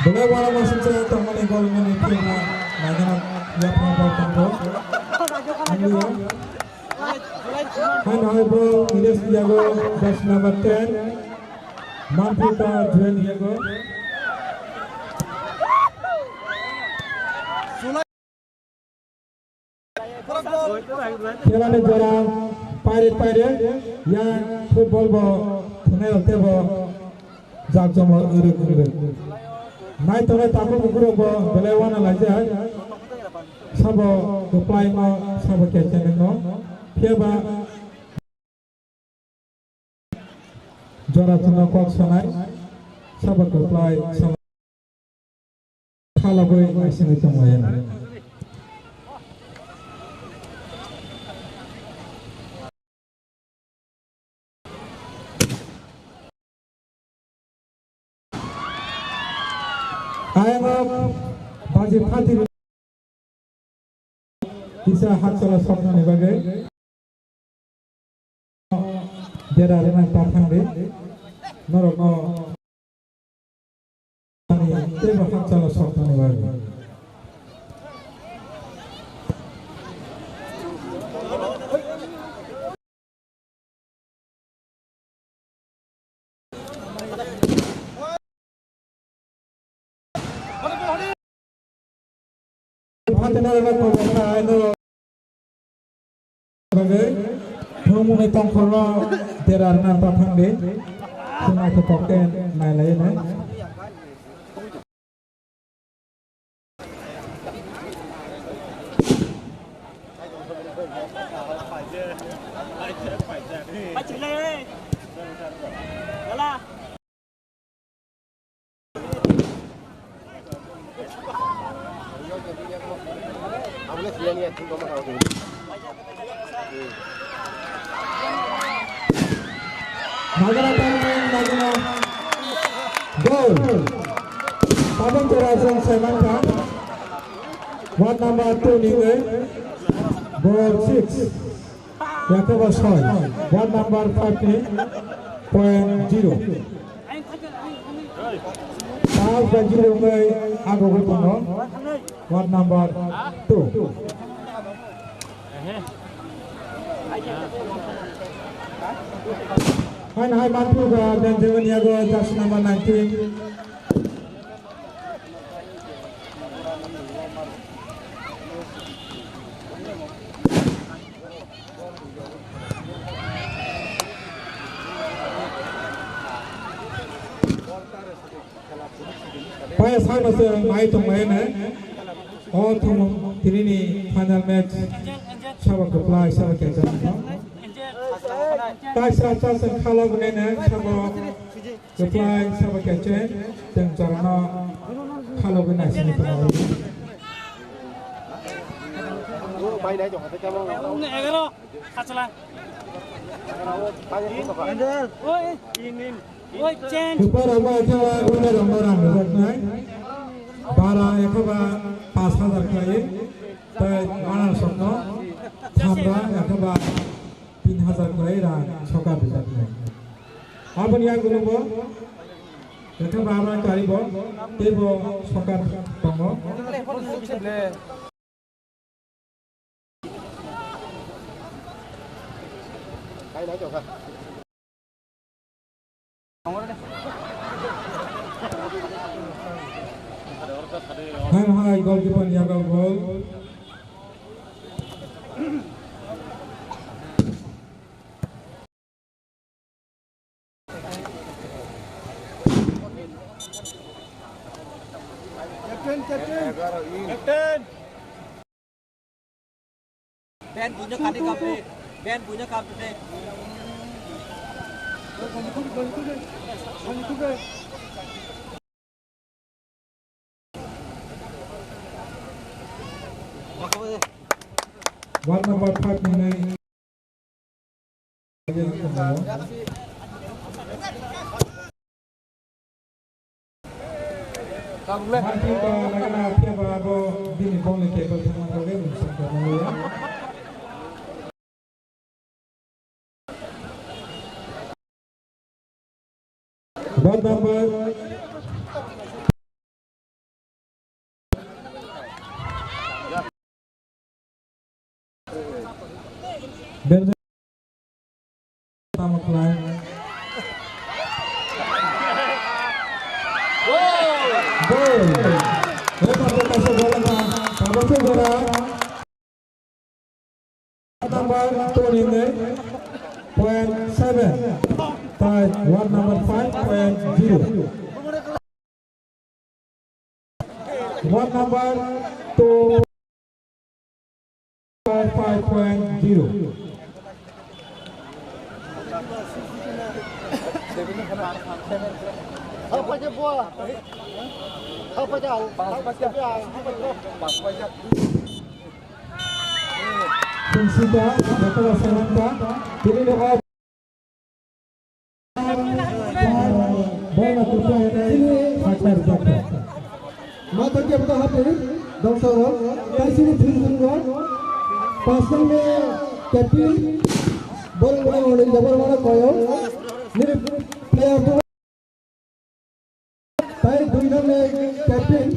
Belai borok masingcha tongmani golmani thengma naigana yaphang bol tongkho. Hwnliya. Hai nahai bro, Ines yago, jersey number ten. Manpita Juel yago. Khelani jora paire paire yang football bo thwnai rok tebo jak jomo rwk rwk. Nai tongnai takhuk bukurok bo belai wana laijak. Sabo kwplai no, sabo kecheneng no. Phiya ba Jora chwngno kok sanai, sabo kwplai sama khalabwi naisingwi tonglaio. Ayang baji phati kisa hakchala soknani bagwi. Dera rwna ta thangdi. Norokno ani teibo hakchala soknani bagwi. Thumuni tongkhorno dera rwna ta thangdi. Swnai khe kokten nailaino. Nagara Talmai Nagara Goal. Tabang Terasong Saiman Khan. Ward number two ni wngwi goal six. Yakoba soi. Ward number five ni point zero. Pas bai zero wngwi agogo tongo. Ward number two. Haino hai manphuka Benjamin yago jersey number nineteen. Paya sakno chwng mai tonglaino. O thumung tinini final match sabo kwplai sabo kechar no. Taisa chasang khalok nene sabo kwplai sabo kechar teng charno khalok nai sini tonglaino. Egaroh. Oi, oi, change. Super rama ekha ba winner rama rang rok nai. Bara ekha ba paanch hajar khlai. Tai mana sokno. Thamra ekha ba tin hajar khlai rang sokar rijak nai. Aboni yagulo bo ekha ba abang kari bo tei bo sokar tongo. Hai, hai, goalkeeper ni yago goal. Captain, captain. Captain. Ben buino kani kapre. Ben buino kapre. Ward number five ni nai. Mati ba nagana khe ba abo bini bol ni table thangma bagwi mung sangkha nangya. Ward number Tamo khlai. Goal. Refa kaisa goal wngkha. Tabuk khe jora. Number twenty-nine point seven. Tai ward number five point zero. Ward number two five point zero. Prinsipal, Doctor Asayanta, tini nogo Bola kupa henai sakar jakha. Mato kebta hapu dongsa ro, kaisini thil thil ro, pasang me captain, bola bola bola bola bola koyo, nini player tu, tai dui nam me captain,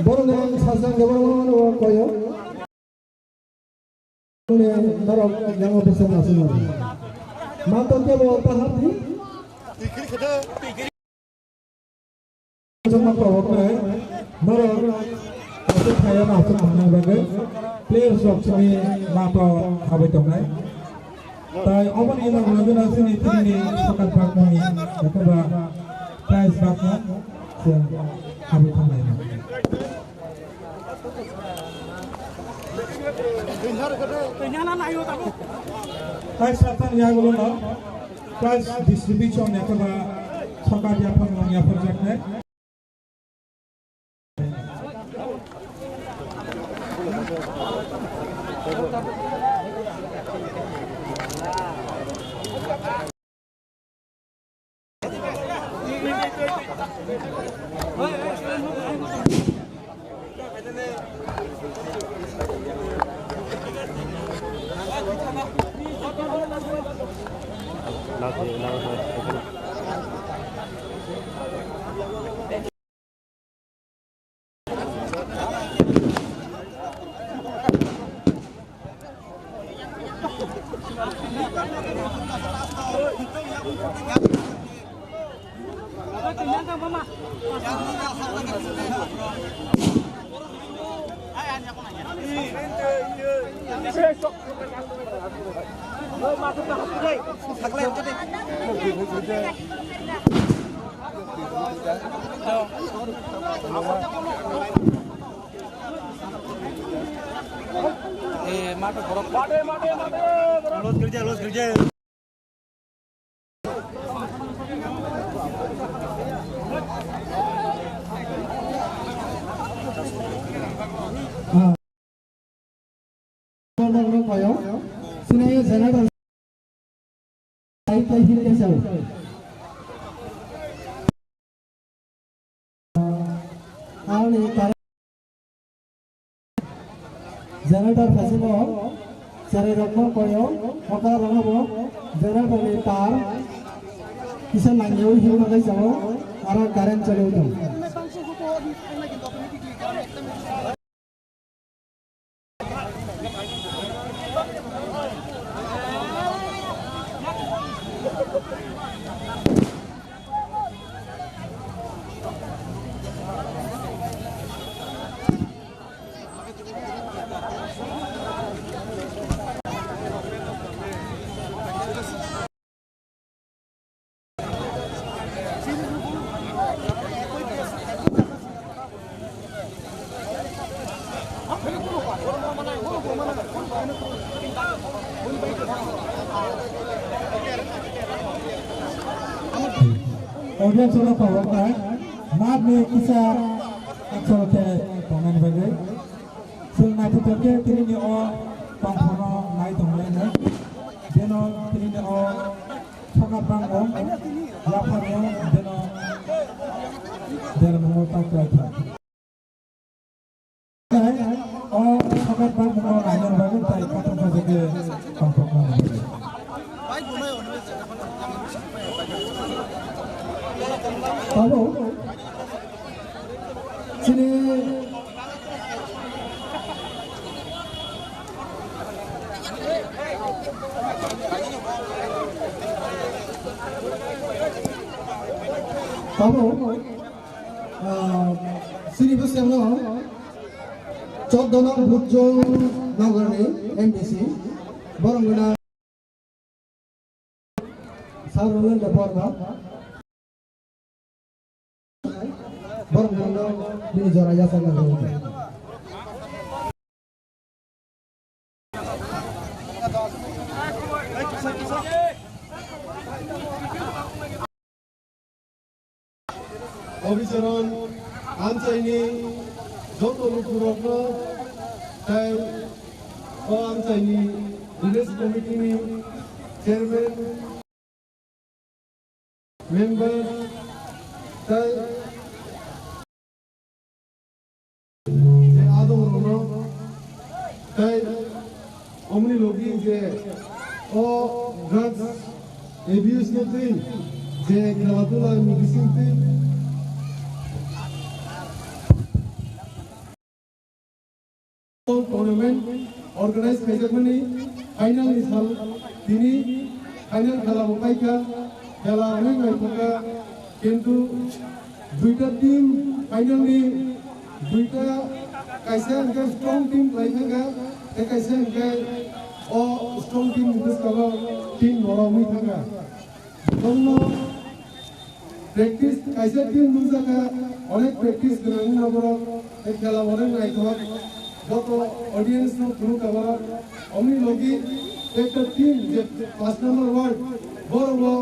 bola nam sasang bola bola bola koyo. Norok yang officer aswk nang. Mantok kebo tahap di. Joma kawak nai. Norok aswk thaya na aswk mangnai bagwi. Players rok sini mato habai tongnai. Tai oboni ilang lagina sini tini sokat bakmani. Yakaba prize bakma. Sini habai tongnai. Prize rwkthani yagulo no prize distribution yakaba sokar yaphang nang yapharjaknai. Eh, mato borok. Los girja, los girja. Sini general. Ai, ai, hil ke sau. Ani tar-, generator phasimo, cherai rokno koyo, okra rokno bo, generator ni tar, kisa nangyo hil magai sao, aro current chalo tong. Audience rok khobor nai, mat ni kisa aksol khe tongnani bagwi. Chwng naithotok khe tini ni o tongphano nai tonglainai. Beno tini ni o sokat bangmo yapharno beno dermongo ta kwlai kha. O sokat bangmo naina bagwi tai katham sajagwi tongthokma nai. Abo chini abo, ah, chini bwskango chordo nong Bhutjong Nagarni M D C, borok wngkha Sir Rolando Debbarma. Borok wngkha nini jora yachakna bagwi. Obicharan amchaini joto lukurokno tei o amchaini village committee ni chairman, member tei je adongrokno tei omni logi je o drugs abuse no twi je khela dula ni bisingtwi tournament organize khaijakmani final ni sal tini final khela bo paikha, khela onek naithokha, kintu duita team final ni duita kaisa hwnkhe strong team khlai thangkha, tei kaisa hwnkhe o strong team ni bwskango team norok wngwi thangkha. Bongno practice kaisa team nukjakha, onek practice gwnangno borok tei khela onek naithok, joto audience no phunukha borok. Omni logi ekta team je paanch number ward, borok bo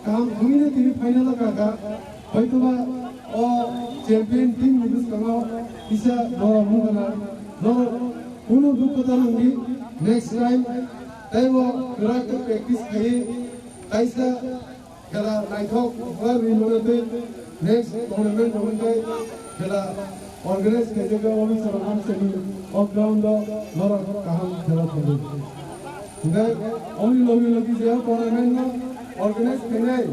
kaham wngwino tini final o kakha. Hoitoba o champion team ni bwskango kisa norok nukha na, norok kunu dukho ta nangdi, next time teibo kwrak khe practice khaiwi kaisa khela naithok wngwi mano tei next tournament rok wngkhe khela organize khaijak o Mizoram amchaini o ground o norok kaham khela thangwi. Hwnkhe omni logi logi je tournament no organize khainai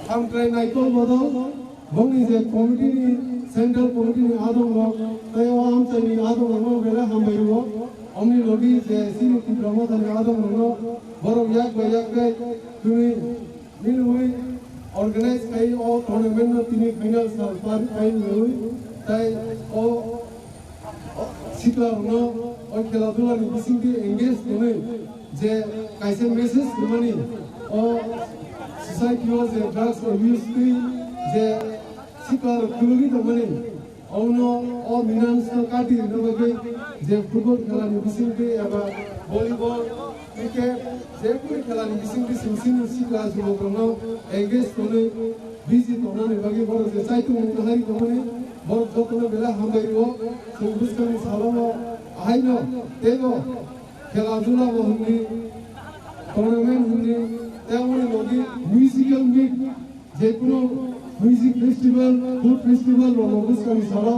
hamkrai naikol bodol bongni je committee ni, central committee ni adong rok tei o amchaini adong rok no belai hambai rwo. Omni logi je chini Tipra Motha ni adong rok no borok yak bai yak khe tini milwi organize khai o tournament no tini final sal par khai milwi tei o sikla rok no o khela dula ni bisingtwi engage tonwi je kaisa message rwmani o society o je drugs abuse twi je sikla rok khulugwi tongmani. Omo o minans no kati rwna bagwi je football khela ni bisingtwi eba volleyball, cricket, je kunu khela ni bisingtwi chwng chini sikla jubokrok no engage tonwi busy tongnani bagwi borok je chaitung mung hari tongmani borok joto no belai hambai rwo. Chwng bwskang ni salo o ahai no teibo khela dula bo hwnwi tournament hwnwi tei aboni logi musical meet. Jekunu music festival, food festival rokno bwskangni salo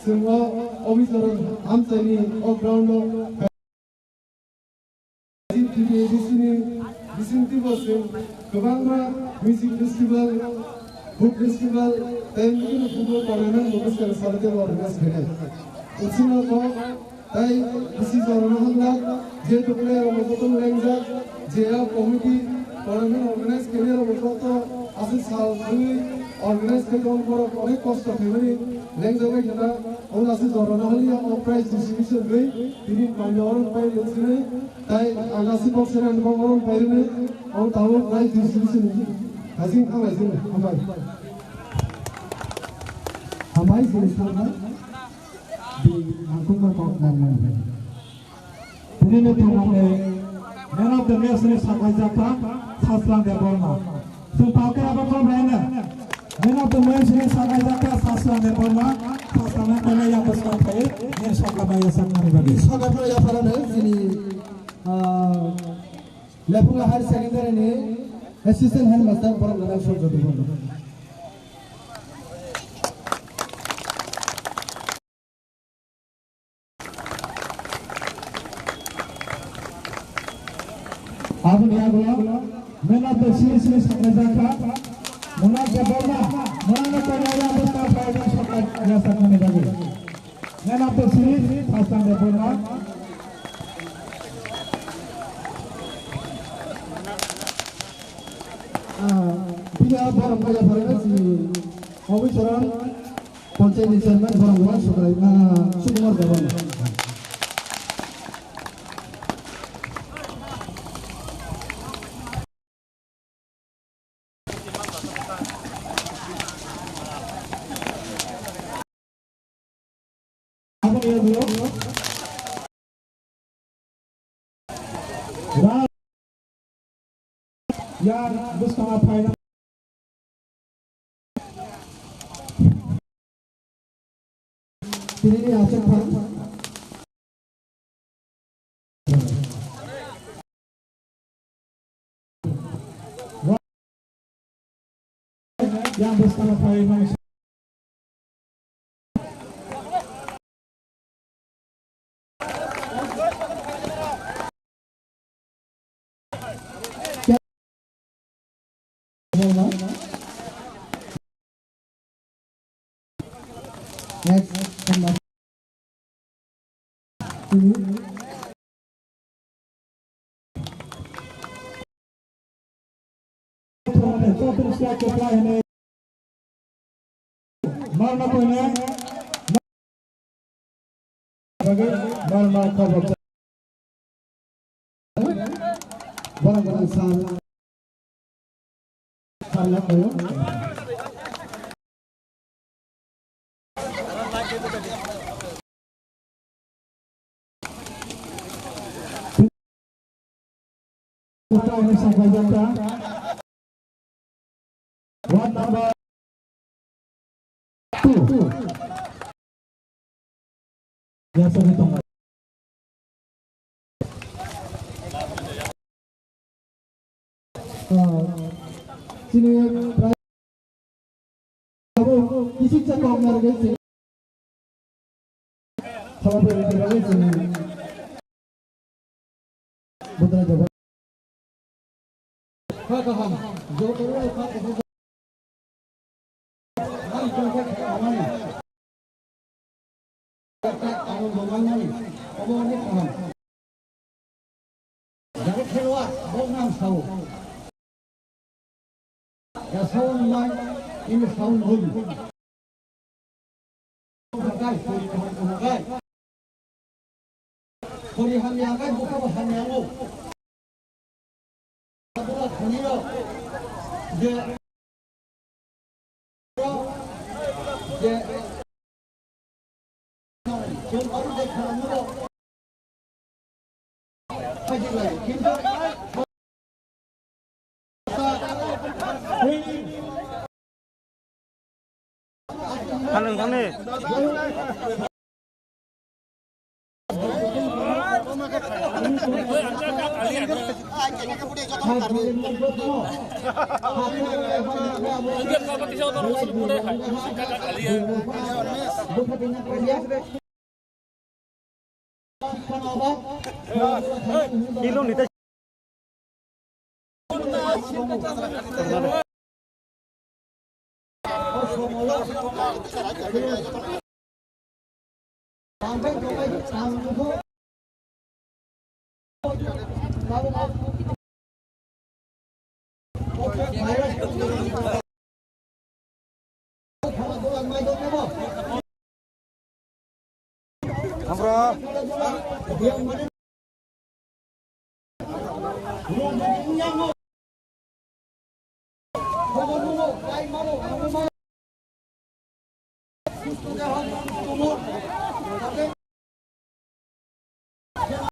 chwng o Obicharan amchaini o ground o T T A D C ni bisingtwi bo chwng kwbangma music festival, food festival tei bibhinno football tournament bo bwskangni salo teibo organize khainai. Bwswkno kok Tei bisi jorano hamjak, je tukle rok joto lengjak, je a committee, tournament organize khainai rok joto aswk sal thangwi organize khai tong borok onek kosto khaimani lengjak bai khana, omo aswk jorano haliya o prize distribution gwi tini manya orom pai rwsini, tei ang aswk kok sena ni bok orom pai rwni, omo tabuk prize distribution ni hajing thanglai sini, hambai. Hambai sini sir. Di angkung ma kok nang nang. Tini ni thangmani man of the match ni saklai jakha Sasrang Debbarma. Chwng palkhe abo kom raina. Man of the match ni saklai jakha Sasrang Debbarma. Sasrang Debbarma yang bwskang phai ni sakla maya saknani bagwi. Sakla maya phara nai sini, ah, Lephunga Higher Secondary ni Assistant Headmaster borok nang sok jodi borok. Aboni yagulo man of the series ni saklai jakha Munaj Debbarma, munaj Debbarma, Munaj Debbarma, Munaj Debbarma. Man of the series, Hassan Debbarma. Ah, pila borok maya pharana si Obi Saran, Panchayat ni chairman, borok maya Sukrai, ah, Sukumar Debbarma. Yang bwskang phaina. Tini ni achuk phang. Yang bwskang phaimani. Next, Marna koine. Bagwi marna khobor. Borok borok sal. Sal na koyo. Ward number two. Yasani tongo. Ah, chini Abo kisi cha kok na rwgwi se. Sabo rwgwi se. Budra jabo. Kha kaham. Jo koro kha kaham. Ang kong kha kaham. Ang kong kha kaham. Jabo khelwa, bo nang sao. Ya sao nang, ini sao nang. Kai, kai, kai, kai. Khori hamya kai, bukha bo hamya ngo. Abula khani ro. Je. Je. Thang nang thang ni.